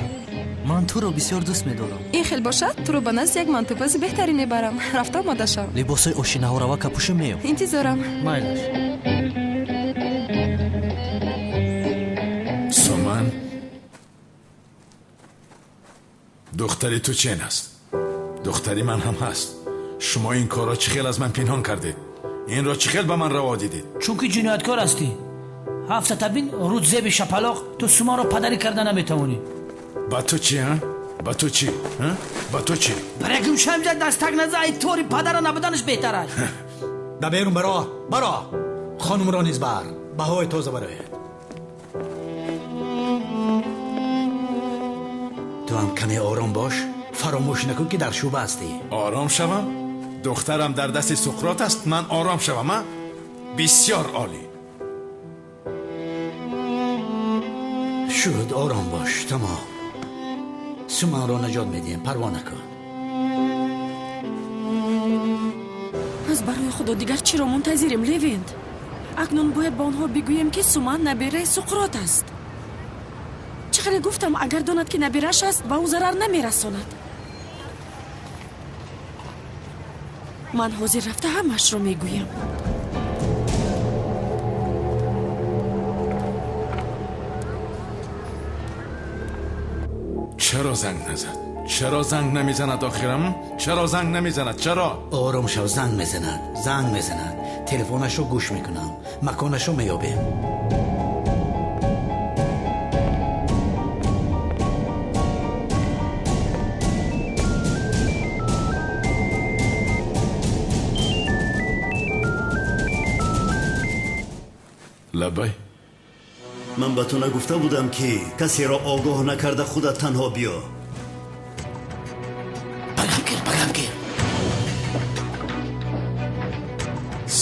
Ман туро бисёр дӯст медорам. Ин хел бошад, туро ба назди як мантупази беҳтарин мебарам. Рафта омода шав. Либосҳои ошинаҳорава капӯша меём. Интизорам. Майлаш. Суман, духтари ту чен аст? Духтари ман ҳам ҳаст. Шумо ин корро чӣ хел аз ман пинҳон кардед? Инро чӣ хел ба ман раво дидед? Чунки ҷинояткор ҳастӣ. Ҳафтатабин рӯдзеби шапалоқ, ту Суманро падарӣ карда наметавонӣ. Ба ту чӣ, ҳа? Ба ту чӣ, ҳа? Ба ту чӣ? Барегум шамҷа дастак наза, ай тори падара набуданаш беҳтар аст. Ба берун баро, баро. Хонумро низ бар. Баҳои тоза барояд. Ту ҳам каме ором бош. Фаромӯш накун, ки дар шӯъба ҳастӣ. Ором шавам? Духтарам дар дасти Суқрот аст, ман ором шавам, а? Бисёр олӣ. Шуд, ором бош, тамом. Суманро наҷот медиҳем, парво накун. Пас барои худо дигар чиро мунтазирем, Левент? Акнун бояд ба онҳо бигӯем, ки Суман набираи Суқрот аст. Чӣ хеле гуфтам, агар донад, ки набираш аст, ба ӯ зарар намерасонад. Ман ҳозир рафта ҳамаашро мегӯям. Чаро занг назад? Чаро занг намезанад охирам? Чаро занг намезанад? Чаро? Ором шав, занг мезанад, занг мезанад. Телефонашро гӯш мекунам, маконашро меёбем. Лабай. Ман ба ту нагуфта будам, ки касеро огоҳ накарда худат танҳо биё. Багам гир.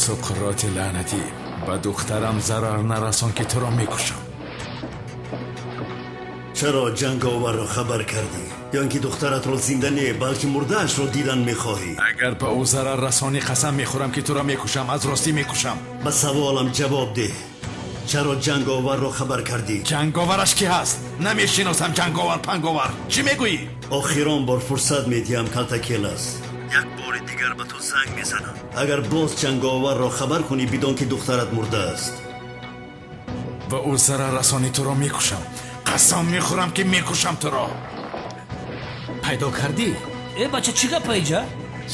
Суқроти лаънатӣ, ба духтарам зарар нарасон, ки туро мекушам. Чаро ҷанговарро хабар кардӣ? Ё ин ки духтаратро зинда не, балки мурдаашро дидан мехоҳӣ? Агар ба ӯ зарар расонӣ, қасам мехӯрам, ки туро мекушам, аз ростӣ мекушам. Ба саволам ҷавоб деҳ. Чаро ҷанговарро хабар кардӣ? Ҷанговараш кӣ ҳаст? Намешиносам ҷанговар панговар. Чӣ мегӯӣ? Охирон бор фурсат медиҳам, Калтакелас. Як бори дигар ба ту занг мезанам. Агар боз ҷанговарро хабар кунӣ, бидон, ки духтарат мурдааст. Ба ӯ зарар расонӣ, туро мекушам. Қасам мехӯрам, ки мекушам туро. Пайдо кардӣ? Э бача, чӣ гапа иҷа?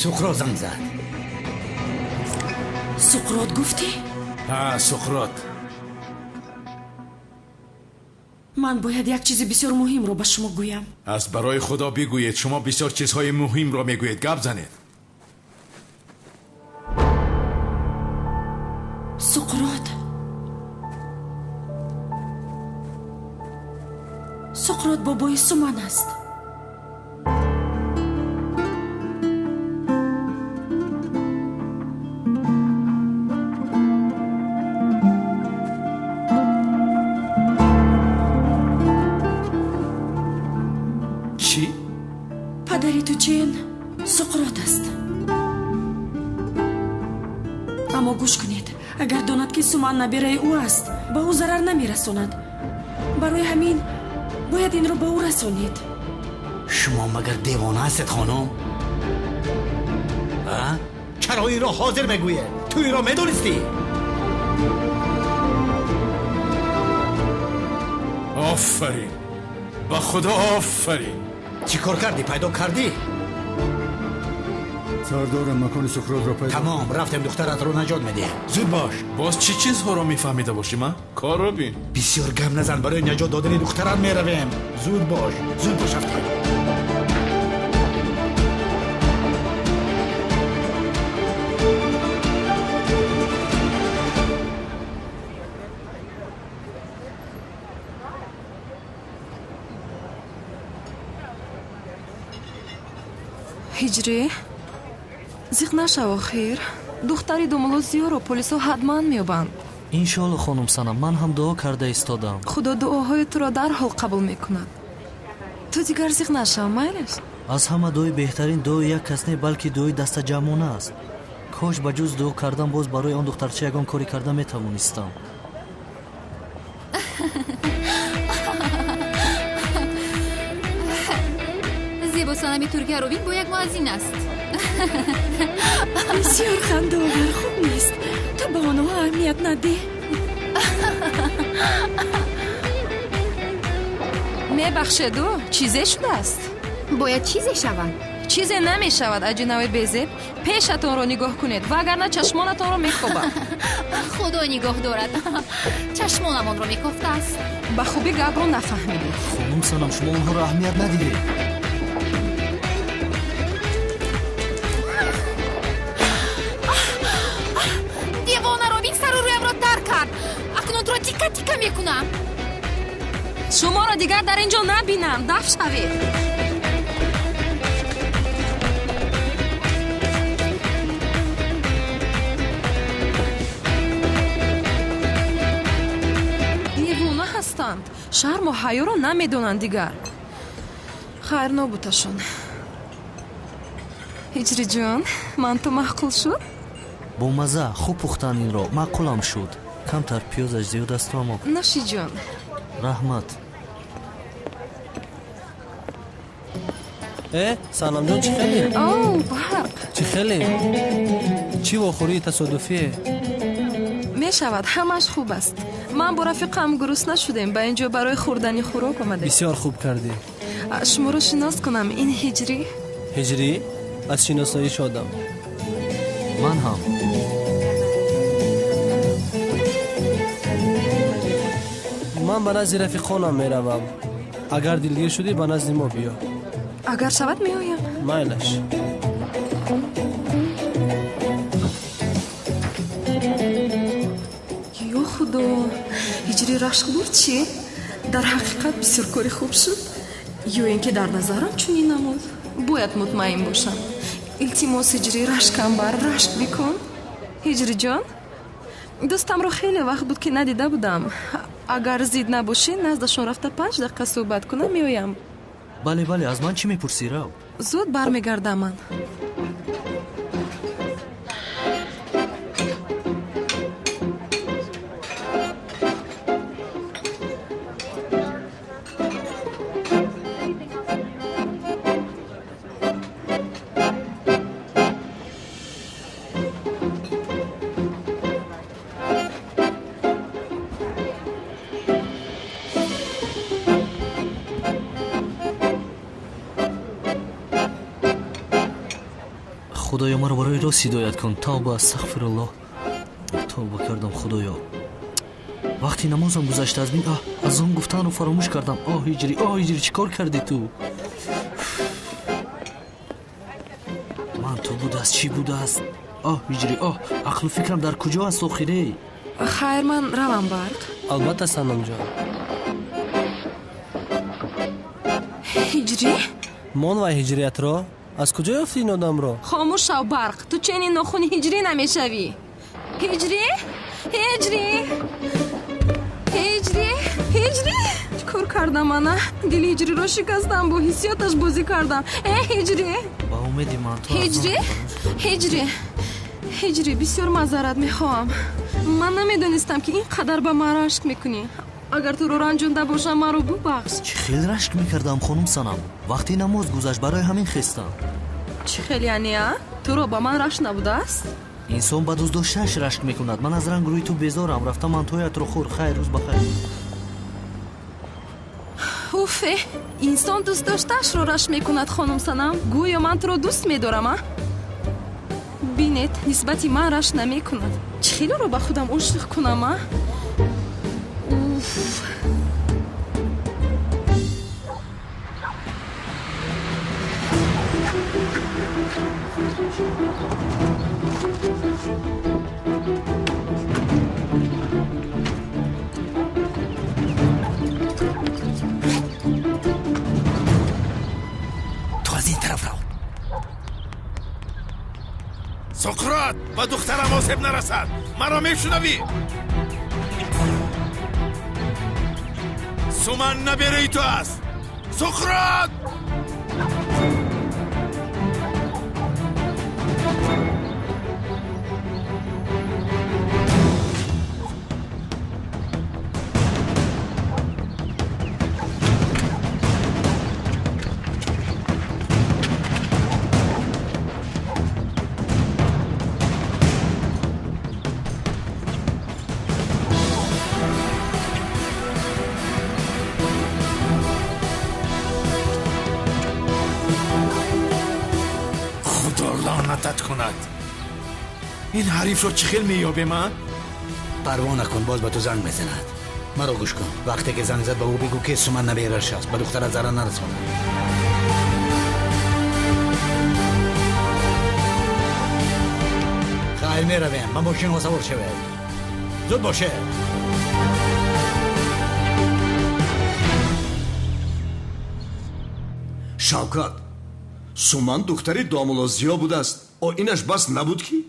Суқрот занг зад. Суқрот гуфтӣ? Ҳа, Суқрот. Ман бояд як чизи бисёр муҳимро ба шумо гӯям. Аз барои худо бигӯед, шумо бисёр чизҳои муҳимро мегӯед. Гап занед. Суқрот, Суқрот бобои Суман аст. Чӣ? Падари Тучен Суқрот аст. Аммо гӯш кунед, агар донад, ки Суман набираи ӯ аст, ба ӯ зарар намерасонад. Барои ҳамин бояд инро ба ӯ расонед. Шумо магар девона ҳастед, хонум? Чаро инро ҳозир мегӯед? Ту инро медонистӣ? Офарин, ба худо офарин. Чӣ кор кардӣ? Пайдо кардӣ? Сардорам, макони Суқротро пайдо. Тамом, рафтем, духтаратро наҷот медиҳем. Зуд бош. Боз чӣ чизҳоро мефаҳмида бошӣ, ма? Корро бин. Бисёр гап назан, барои наҷот додани духтарат меравем. Зуд бош, зуд бош, рафтем. Ҳиҷрӣ, зиқ нашав охир. Духтари домулло Зиёро полисҳо ҳатман меёбанд. Иншоалло, хонум Санам, ман ҳам дуо карда истодам. Худо дуоҳои туро дарҳол қабул мекунад. Ту дигар зиқ нашав, майлаш? Аз ҳама дуои беҳтарин дуои як кас не, балки дуои дастаҷамъона аст. Кош ба ҷуз дуо кардан боз барои он духтарча ягон коре карда метавонистам. Зебо санами Туркияро бин, бо як муаззин аст. Бисёр хандаовар, хуб нест. Ту ба онҳо аҳамият надеҳ. Мебахшеду, чизе шудааст? Бояд чизе шавад. Чизе намешавад, аҷинави безеб. Пешатонро нигоҳ кунед, вагарна чашмонатонро мекобам. Худо нигоҳ дорад. Чашмонамонро мекофтааст. Ба хубӣ гапро нафаҳмидед. Хонум Санам, шумо онҳоро аҳамият надиҳед. Девонаро бин, сару рӯямро тар кард. Акнун туро тика тика мекунам. Шуморо дигар дар ин ҷо набинам. Даф шавед. Девона ҳастанд. Шарму ҳаёро намедонанд дигар. Хайр, нобуташон. Ҳиҷриҷон, ман ту маъқул шуд? Бомазза, хуб пухтан инро, маъқулам шуд. Камтар пиёзаш зиёд асту, аммо Нӯши ҷон. Раҳмат. Э, Санамҷон, чӣ хеле? О, Барқ. Чӣ хеле? Чӣ вохӯрии тасодуфие? Мешавад, ҳамааш хуб аст. Ман бо рафиқам гурусна шудем, ба ин ҷо барои хӯрдани хӯрок омадем. Бисёр хуб кардӣ. Шуморо шинос кунам, ин Ҳиҷрӣ. Ҳиҷрӣ? Аз шиносоӣ шодам. Ман ҳам. Ман ба назди рафиқонам меравам. Агар дилгир шудӣ, ба назди мо биё. Агар шавад, меоям. Майлаш. Ё Худо, Ҳиҷрӣ рашк бурд чӣ? Дар ҳақиқат бисёр кори хуб шуд? Ё ин ки дар назарам чунин намуд? Бояд мутмаин бошам. Илтимос, Ҳиҷрӣ, рашкам бар, рашк бикун. Ҳиҷриҷон, дӯстамро хеле вақт буд, ки надида будам. Агар зид набошӣ, наздашон рафта 5 дақиқа суҳбат кунам, меоям. Бале, бале, аз ман чӣ мепурсӣ, рав. Зуд бармегардам ман. Худоё, маро барои рост ҳидоят кун. Тавба, астағфируллоҳ, тавба кардам, Худоё. Вақти намозам гузашта аз бин, азон гуфтанро фаромӯш кардам. Оҳ, Ҳиҷрӣ, оҳ, Ҳиҷрӣ, чӣ кор кардӣ ту? Ман ту будааст, чӣ будааст? Оҳ, Ҳиҷрӣ, оҳ, ақлу фикрам дар куҷо аст охире? Хайр, ман равам, Барқ. Албатта, Санамҷон. Ҳиҷрӣ. Мон ва ҳиҷриятро аз куҷо ёфтӣ ин одамро? Хомӯш шав, Барқ, ту ченин нохуни ҳиҷрӣ намешавӣ. Ҳиҷрӣ, Ҳиҷрӣ, Ҳиҷрӣ, Ҳиҷрӣ, чӣ кор кардам? Ана дили Ҳиҷриро шикастам, бо ҳиссиёташ бозӣ кардам. Э, Ҳиҷрӣ! Ба умеди ман ту. Ҳиҷрӣ, Ҳиҷрӣ, Ҳиҷрӣ, бисёр маъзарат мехоҳам. Ман намедонистам, ки ин қадар ба ман рашк мекунӣ. Агар туро ранҷонда бошам, маро бубахш. Чӣ хел рашк мекардам, хонум Санам? Вақти намоз гузашт, барои ҳамин хестам. Чӣ хел яъне, а? Туро ба ман рашк набудааст? Инсон ба дӯстдоштааш рашк мекунад. Ман аз ранг рӯи ту безорам. Рафта мантоятро хӯр. Хайр, рӯз бахайр. Уфе, инсон дӯстдоштаашро рашк мекунад, хонум Санам? Гӯё ман туро дӯст медорам, а? Бинед, нисбати ман рашк намекунад. Чӣ хелоро ба худам ошиқ кунам, а? Уф. Ту аз ин тараф рав. Суқрот, ба духтарам осеб нарасад, маро мешунавӣ? Суман набераи ту аст, Суқрот! Худо лаънатат кунад! Ин ҳарифро чӣ хел меёбем, а? Парво накун, боз ба ту занг мезанад. Маро гӯш кун, вақте ки занг зад, ба ӯ бигӯ, ки Суман набераш аст, ба духтарат зарар нарасонад. Хайр, меравем, ба мошинҳо савор шавед, зуд бошед. Шавкат, Суман духтари домулло Зиё будааст. О, инаш бас набуд, ки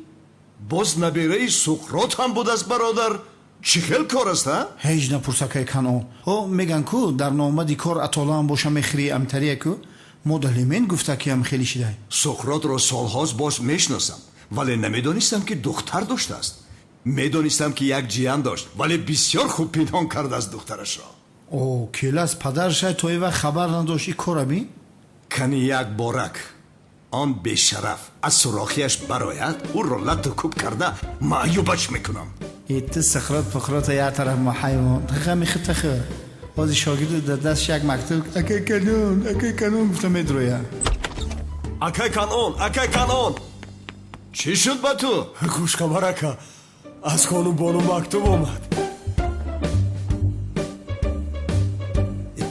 боз набераи Суқрот ҳам будааст. Бародар, чӣ хел кор аст, а? Ҳеҷ напурсакай, Кано. Ҳо, меган ку, дар номади кор атолаам боша мехӯри, амтария ку мо далимен гуфта, ки ам хеле шидай. Суқротро солҳост боз мешиносам. Вале намедонистам, ки духтар доштааст. Медонистам, ки як ҷиян дошт, вале бисёр хуб пинҳон кардааст духтарашро. О, Келас падарша то ин вақт хабар надошт, ин кора бин? Кани як борак он бешараф аз сурохиаш барояд, ӯро латту кӯб карда маъюбаш мекунам. Ту Суқрот пухрота як тараф, ма ҳайвон ғами хита хӯр. Ҳозир шогирду дар дастш як мактуб, акай Канон, акай Канон гуфта медрояд. Акай Канон, акай Канон, чӣ шуд ба ту? Хушхабар, ака, аз хонум Бону мактуб омад.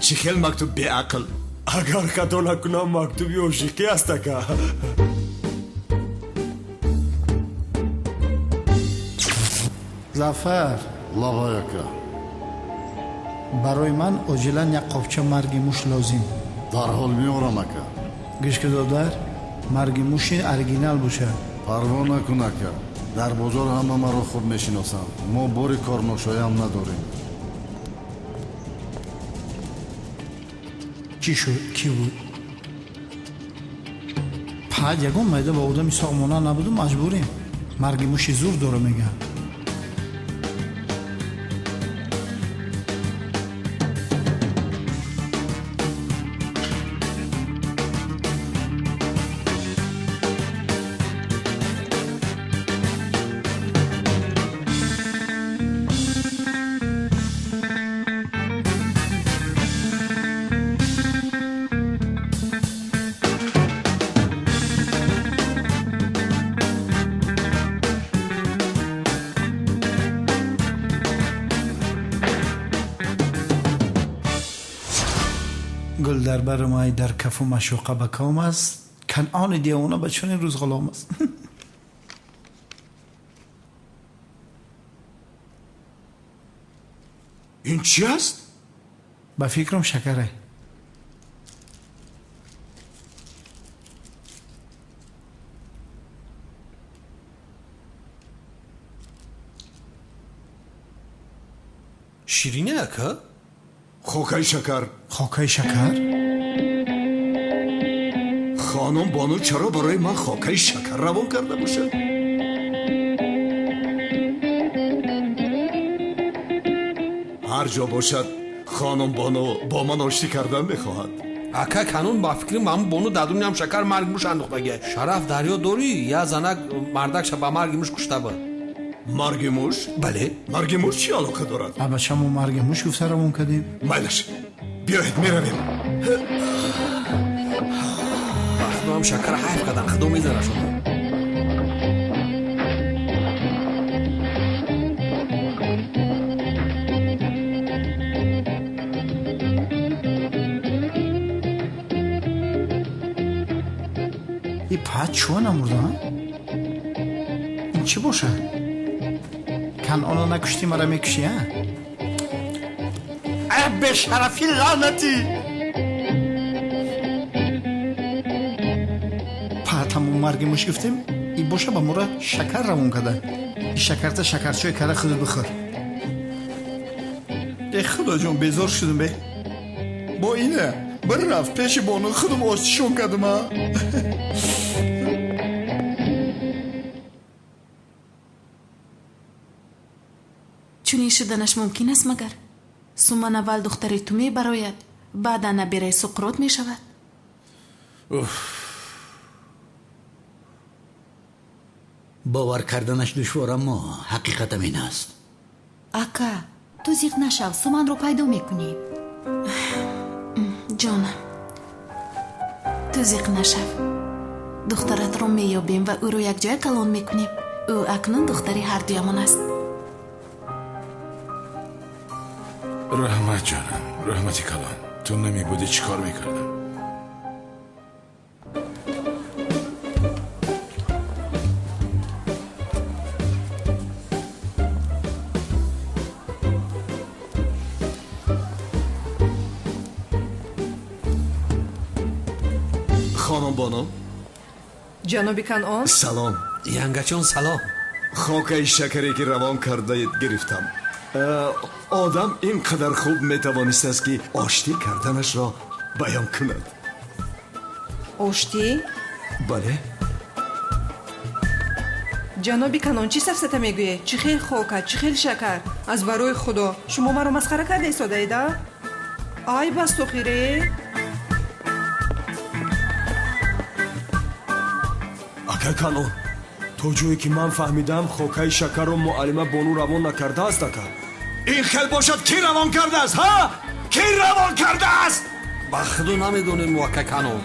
Чӣ хел мактуб, беақл? Агар хато накунам, мактуби ошиқӣ аст, ака. Зафар. Лабай, ака. Барои ман оҷилан як қопча марги муш лозим. Дарҳол меорам, ака. Гӯш ки, додар, марги муши оригинал бошад. Парво накун, ака, дар бозор ҳама маро хуб мешиносанд. Мо бори корношоям надорем. Чӣ шуд? Кӣ буд? Пад ягон майда ба одами соғ монанд набуду, маҷбурем. Марги муши зур дора, мегӯянд. Гул дар бар май дар кафу машоқа ба ком аст, Канъони девона ба чунин рӯз ғулом аст. Ин чӣ аст? Ба фикрам, шакаре. Ширине, ака? Хокаи шакар. Хокаи шакар? Хонум Бону чаро барои ман хокаи шакар равон карда бошад? Ҳар ҷо бошад, хонум Бону бо ман оштӣ кардан мехоҳад. Ака Канун, ба фикри ман, Бону дар дуням шакар марги муш андохтагия. Шараф, дарё дорӣ, я занак мардакша ба марги муш кушта буд. Марги муш? Бале. Марги муш чӣ алоқа дорад? Абача, мо марги муш гуфта равон кардем. Майлаш, биёед, меравем. Ба худоам, шакара ҳайф кардан, худо мезана шумо. И пад чӯ намурда? Ин чӣ бошад? Канъоно накуштӣ, мара мекушӣ, а? Э, бешарафи лаънатӣ! Пад ҳамон марги муш гуфтем, и боша ба мора шакар равон карда. И шакарта шакарчои кара худат бихӯр. Э, худоҷон, безор шудам, бе. Бо ина бір рафт пеши Бону, худам оштишон кардам, а. Чунин шуданаш мумкин аст, магар? Суман аввал духтари ту мебарояд, баъдан набираи Суқрот мешавад. Бовар карданаш душвор, аммо ҳақиқат ҳамин аст. Ака, ту зиқ нашав, Суманро пайдо мекунӣ. Ҷонам, ту зиқ нашав, духтаратро меёбем ва ӯро якҷоя калон мекунем. Ӯ акнун духтари ҳардуямон аст. Раҳмат, ҷонам, раҳмати калон. Ту намебудӣ, чӣ кор мекардам? Хонум Бону. Ҷаноби Канъон. Салом. Янгачон, салом. Хокаи шакаре, ки равон кардаед, гирифтам. Одам ин қадар хуб метавонистааст, ки оштӣ карданашро баён кунад. Оштӣ? Бале. Ҷаноби Канон, чӣ сафсата мегӯед? Чӣ хел хока, чӣ хел шакар? Аз барои Худо, шумо маро масхара карда истодаед, а? Айб аст охире. Акай Канон, то ҷое ки ман фаҳмидам, хокаи шакарро муаллима Бону равон накардааст, ака. Ин хел бошад, кӣ равон кардааст, ҳа? Кӣ равон кардааст? Ба Худо намедонем, акай Канон.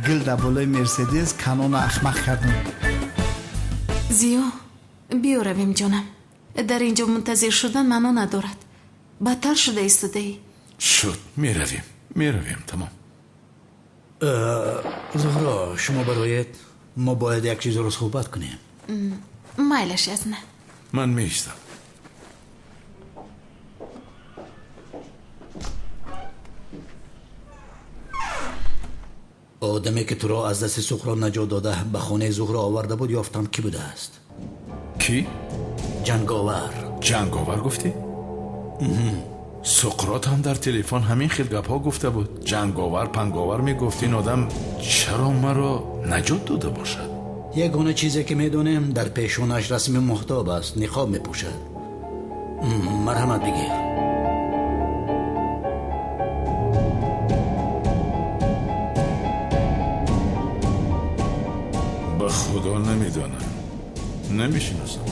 Гил дар болои Мерседес Канона ахмақ кардам. Зиё, биё равем, ҷонам. Дар ин ҷо мунтазир шудан маъно надорад. Бадтар шуда истодаӣ. Шуд, меравем, меравем, тамом. Зуҳро, шумо бароед, мо бояд як чизро суҳбат кунем. Майлаш, язна. Ман меистам. Одаме ки туро аз дасти Суқрот наҷот дода ба хонаи Зуҳро оварда буд, ёфтам, кӣ будааст. Кӣ? Ҷанговар. Ҷанговар гуфтӣ? Суқрот ҳам дар телефон ҳамин хел гапҳо гуфта буд. Ҷанговар, панговар мегуфт. Ин одам чаро маро наҷот дода бошад? Ягона чизе ки медонем, дар пешонаш расми моҳтоб аст, ниқоб мепӯшад. Марҳамат, бигир. Ба Худо намедонам, намешиносам.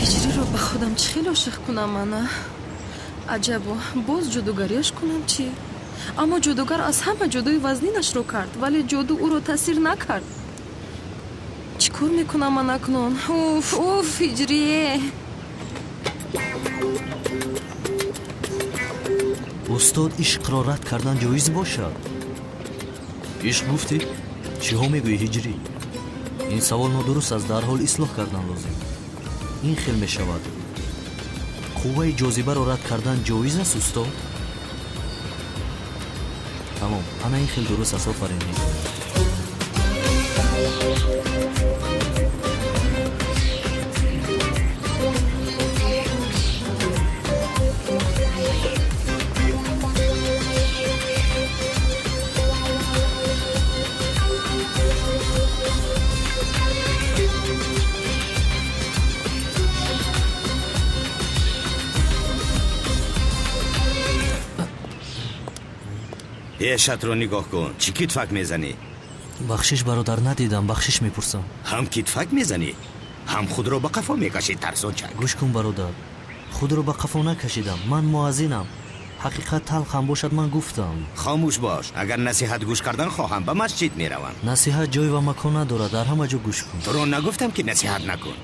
Ҳиҷриро ба худам чӣ хел ошиқ кунам мана? Аҷабо, боз ҷодугариаш кунам чӣ? Аммо ҷодугар аз ҳама ҷодуи вазнинашро кард, вале ҷоду ӯро таъсир накард. Чӣ кор мекунам ман акнун? Уф, уф, Ҳиҷрие! Устод, ишқро рад кардан ҷоиз бошад? Ишқ гуфтӣ? Чиҳо мегӯӣ, Ҳиҷрӣ? Ин савол нодуруст аст, дарҳол ислоҳ кардан лозим. Ин хел мешавад. Қувваи ҷозибаро рад кардан ҷоиз аст, устод? Тамом, ана ин хел дуруст аст. Офарин, Ҳиҷрӣ. Эшатро нигоҳ кун, чӣ китфак мезанӣ? Бахшиш, бародар, надидам, бахшиш мепурсам. Ҳам китфак мезанӣ, ҳам худро ба қафо мекашӣ, тарсончак. Гӯш кун, бародар, худро ба қафо накашидам, ман муаззинам. Ҳақиқат талхам бошад, ман гуфтам. Хомӯш бош, агар насиҳат гӯш кардан хоҳам, ба масҷид меравам. Насиҳат ҷой ва макон надорад, дар ҳама ҷо гӯш кун. Туро нагуфтам ки насиҳат накун.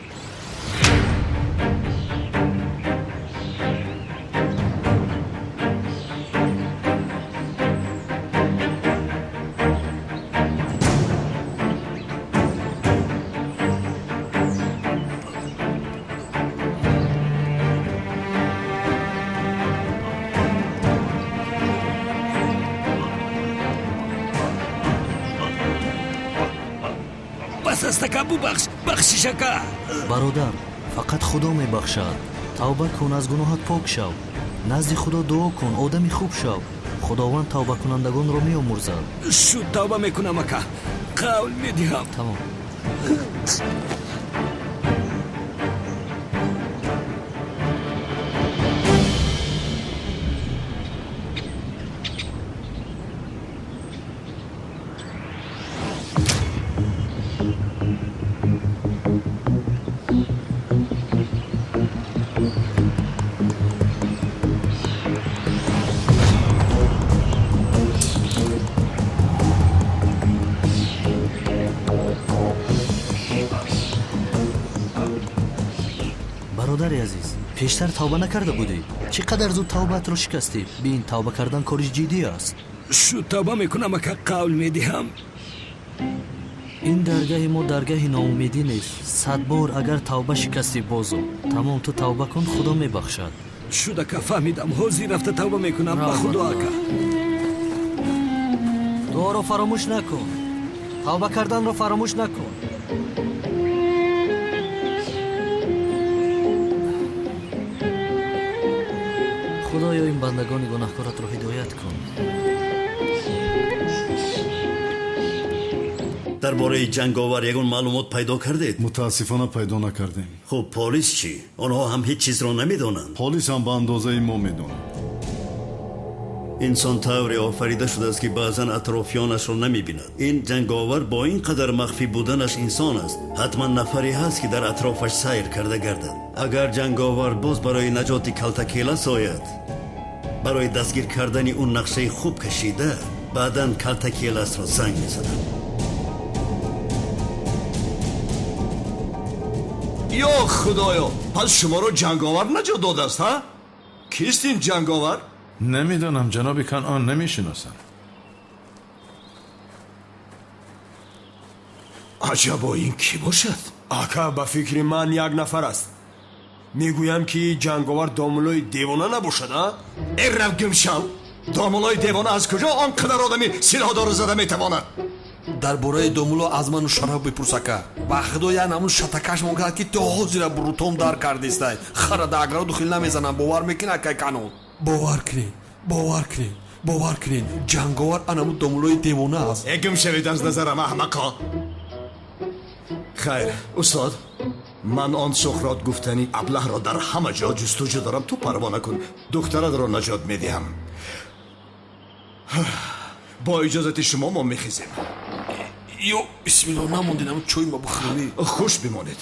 Бубахш, бахшиш ака. Бародар, фақат Худо мебахшад. Тавба кун, аз гуноҳат пок шав. Назди Худо дуо кун, одами хуб шав. Худованд тавбакунандагонро меомӯрзад. Шуд, тавба мекунам, ака, қавл медиҳам. Тамом. Бародари азиз, пештар тавба накарда будӣ? Чӣ қадар зуд тавбаатро шикастӣ? Бин, тавба кардан кори ҷиддӣ аст. Шуд, тавба мекунам, ака, қавл медиҳам. Ин даргаҳи мо даргаҳи ноумедӣ нест. 100 бор агар тавба шикастӣ, бозо. Тамом, ту тавба кун, Худо мебахшад. Шуд, ака, фаҳмидам. Ҳозир рафта тавба мекунам, ба Худо, ака. Дуоро фаромӯш накун. Тавба карданро фаромӯш накун. Ин бандагони гунаҳкоратро ҳидоят кун. Дар бораи ҷанговар ягон маълумот пайдо кардед? Мутаассифона пайдо накардем. Хуб, полис чӣ? Онҳо ҳам ҳеҷ чизро намедонанд. Полис ҳам ба андозаи мо медонад. Инсон тавре офарида шудааст, ки баъзан атрофиёнашро намебинад. Ин ҷанговар бо ин қадар махфӣ буданаш инсон аст. Ҳатман нафаре ҳаст, ки дар атрофаш сайр карда гардад. Агар ҷанговар боз барои наҷоти Калтакелас ояд, барои дастгир кардани ӯ нақшаи хуб кашида, баъдан Калтакеласро занг мезанад. Ё худоё, пас шуморо ҷанговар наҷот додааст, ҳа? Кист ин ҷанговар? Намедонам, ҷаноби Канъон, намешиносам. Аҷабо, ин кӣ бошад? Ака, ба фикри ман як нафар аст. Мегӯям, ки ҷанговар домулои девона набошад, а? Э, рав гумшав! Домулои девона аз куҷо он қадар одами силоҳдорро зада метавонад? Дар бораи домуло аз ману Шараф бипурс, ака. Ба худо, як намун шатакаш мон кард, ки то ҳозира бурутом дар кардистай. Хара да аграроду хел намезанам, бовар мекунӣ, акай Канон? Бовар кунед, бовар кунед, бовар кунед, ҷанговар анаму домулои девона аст. Э, гум шавед аз назарам, аҳмақо! Хайр, устод, ман он Суқрот гуфтани аблаҳро дар ҳама ҷо ҷустуҷӯ дорам. Ту парво накун, духтаратро наҷот медиҳам. Бо иҷозати шумо мо мехезем. Ё бисмилло, намондинам чой ма бихӯрӣ. Хуш бимонед.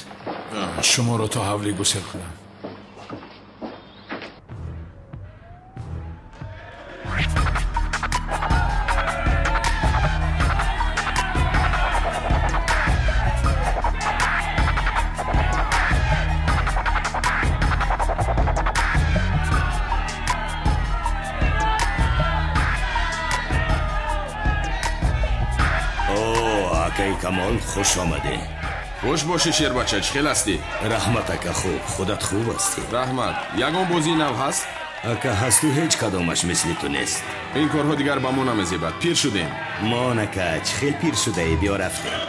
Шуморо то ҳавлӣ гусел кунам. Камол, хуш омадӣ. Хуш бошӣ, шербача, чӣ хел ҳастӣ? Раҳмат, ака, хуб. Худат хуб ҳастӣ? Раҳмат. Ягон бозии нав ҳаст? Ака, ҳасту, ҳеҷ кадомаш мисли ту нест. Ин корҳо дигар ба мо намезебад. Пир шудем. Мон, ака, чӣ хел пир шудаӣ? Биё, рафтем.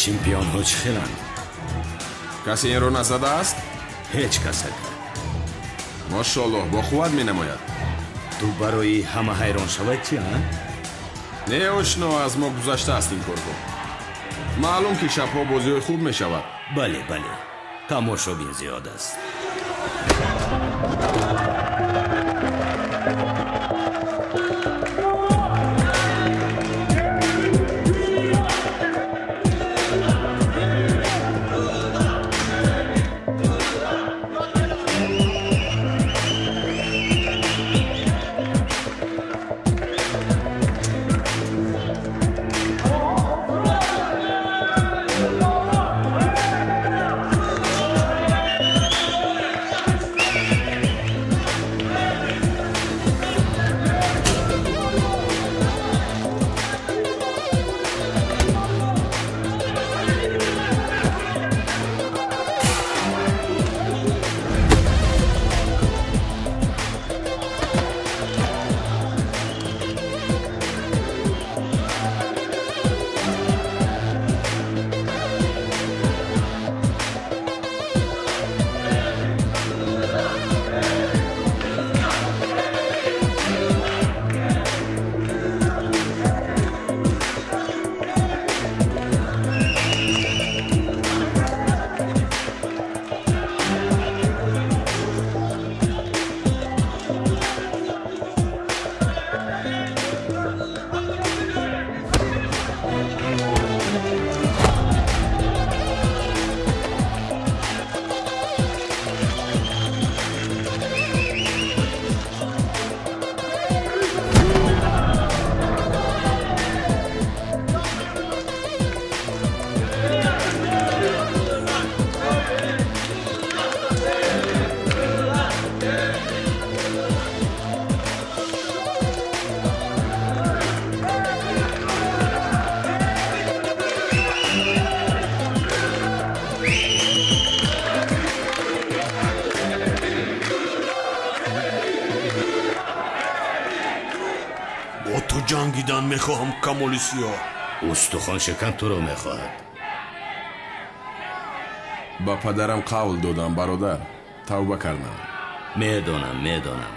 Чемпионҳо чӣ хеланд? Касе инро назадааст? Ҳеҷ кас, ака. Мошоаллоҳ, бо қувват менамояд. Ту барои ҳама ҳайрон шавад чи, а? Не, ошно, аз мо гузаштааст ин корҳо. Маълум, ки шабҳо бозиҳои хуб мешавад. Бале, бале, тамошобин зиёд аст. Ҷангидан мехоҳам, Камоли Сиёҳ. Устухоншикан туро мехоҳад. Ба падарам қавл додам, бародар, тавба кардам. Медонам, медонам.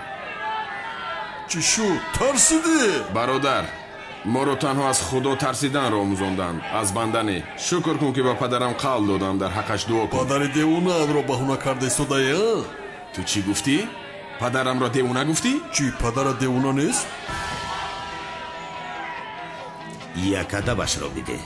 Чӣ шуд? Тарсидӣ? Бародар, моро танҳо аз Худо тарсиданро омӯзонданд, аз банда не. Шукр кун, ки ба падарам қавл додам, дар ҳаққаш дуо кун. Падари девонаатро баҳона карда истодаӣ, а? Ту чӣ гуфтӣ? Падарамро девона гуфтӣ? Чӣ, падарат девона нест? Як адабашро бидеҳ.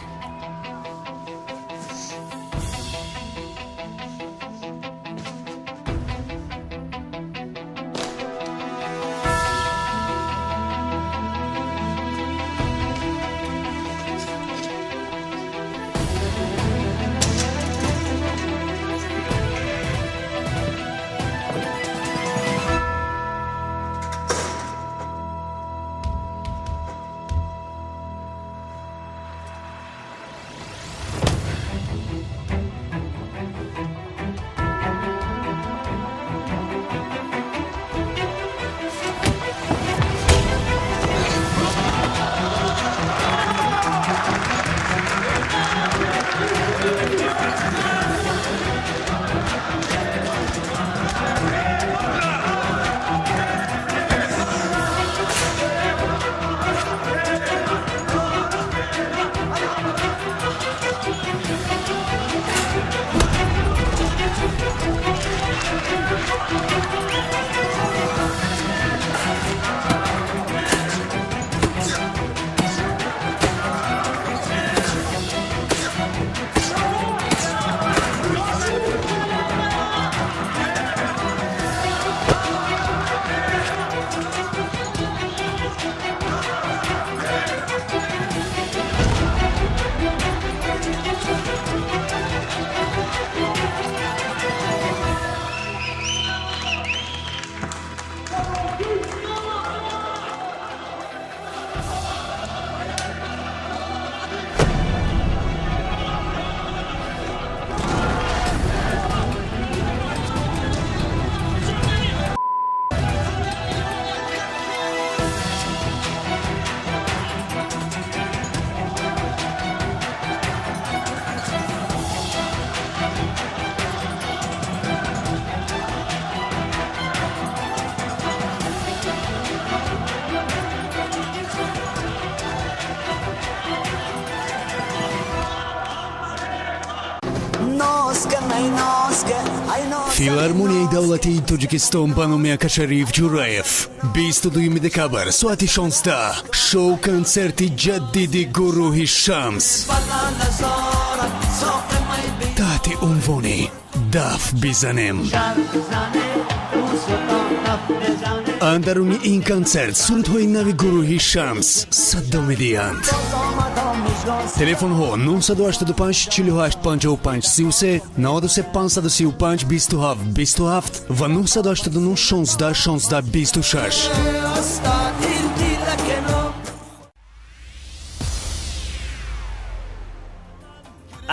Филармонияи давлатии Тоҷикистон ба номи Акашариф Ҷураев, 22 декабр, соати 16, шоу-консерти ҷадиди гурӯҳи Шамс таҳти унвони «Даф бизанем». Андаруни ин консерт сурудҳои нави гурӯҳи Шамс садо медиҳанд. Телефонҳо 985 48 55 33, 93 535 27 27 ва 989 16 16 26.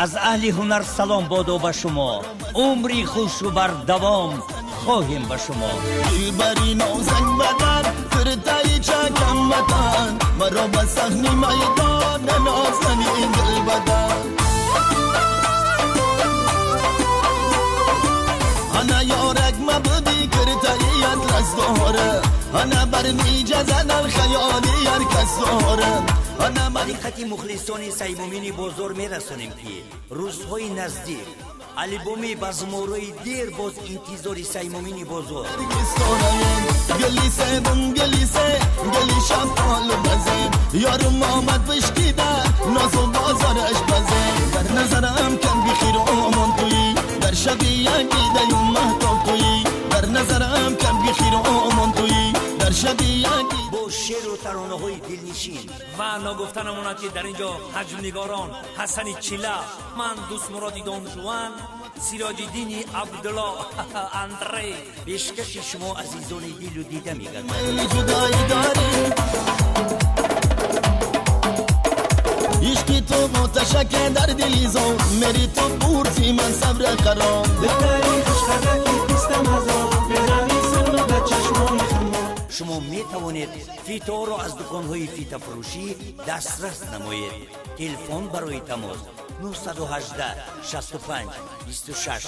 Аз аҳли ҳунар салом бодо ба шумо, умри хушу бардавом хоҳем ба шумо. Дилбари нозак бадан, фиртаи чакам ватан, маро ба саҳни майдон нозани дилбадан. Ана ёрак мабуди киртаи атлас дора, ана бармиҷа задан хаёли ҳар кас дора. Ба диққати мухлисони Саймумини бозор мерасонем, ки рӯзҳои наздик албоми базморои дер боз интизори Саймумини бозор. Гли себум гли се гли шафтолу базе, ёрум омад пиштида нозу бозораш базе. Дар назарам кам бихиру омон туӣ, дар шаби як дидаю маҳтоб туӣ. Дар назарам кам бихиру омон туӣ, дар шаби як. Бо шеру таронаҳои дилнишин ва ногуфта намонад, ки дар ин ҷо ҳаҷмнигорон Ҳасани Чила, ман Дӯстмуроди Донжуан, Сироҷиддини Абдулло Андрей пешкаши шумо азизони дилу дида мегардад. Ҷудоӣ дорӣ ишқи ту муташакке дар дили зон, мери ту пурси ман сабр қаром. Духтари хушқадаки пистам азоб, мерави сирма ба чашмони хумор. Шумо метавонед фиторо аз дуконҳои фитафурӯшӣ дастрас намоед. Телефон барои тамос 918 65 26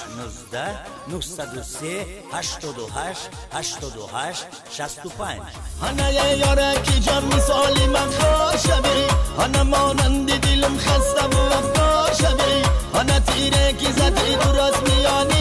19, 903 88 88 65. Ҳана ёра ки ҷон мисоли ман хор шавӣ, ҳана монанди дилам хаставу афкор шавӣ, ҳана тире ки задӣ дурост миёни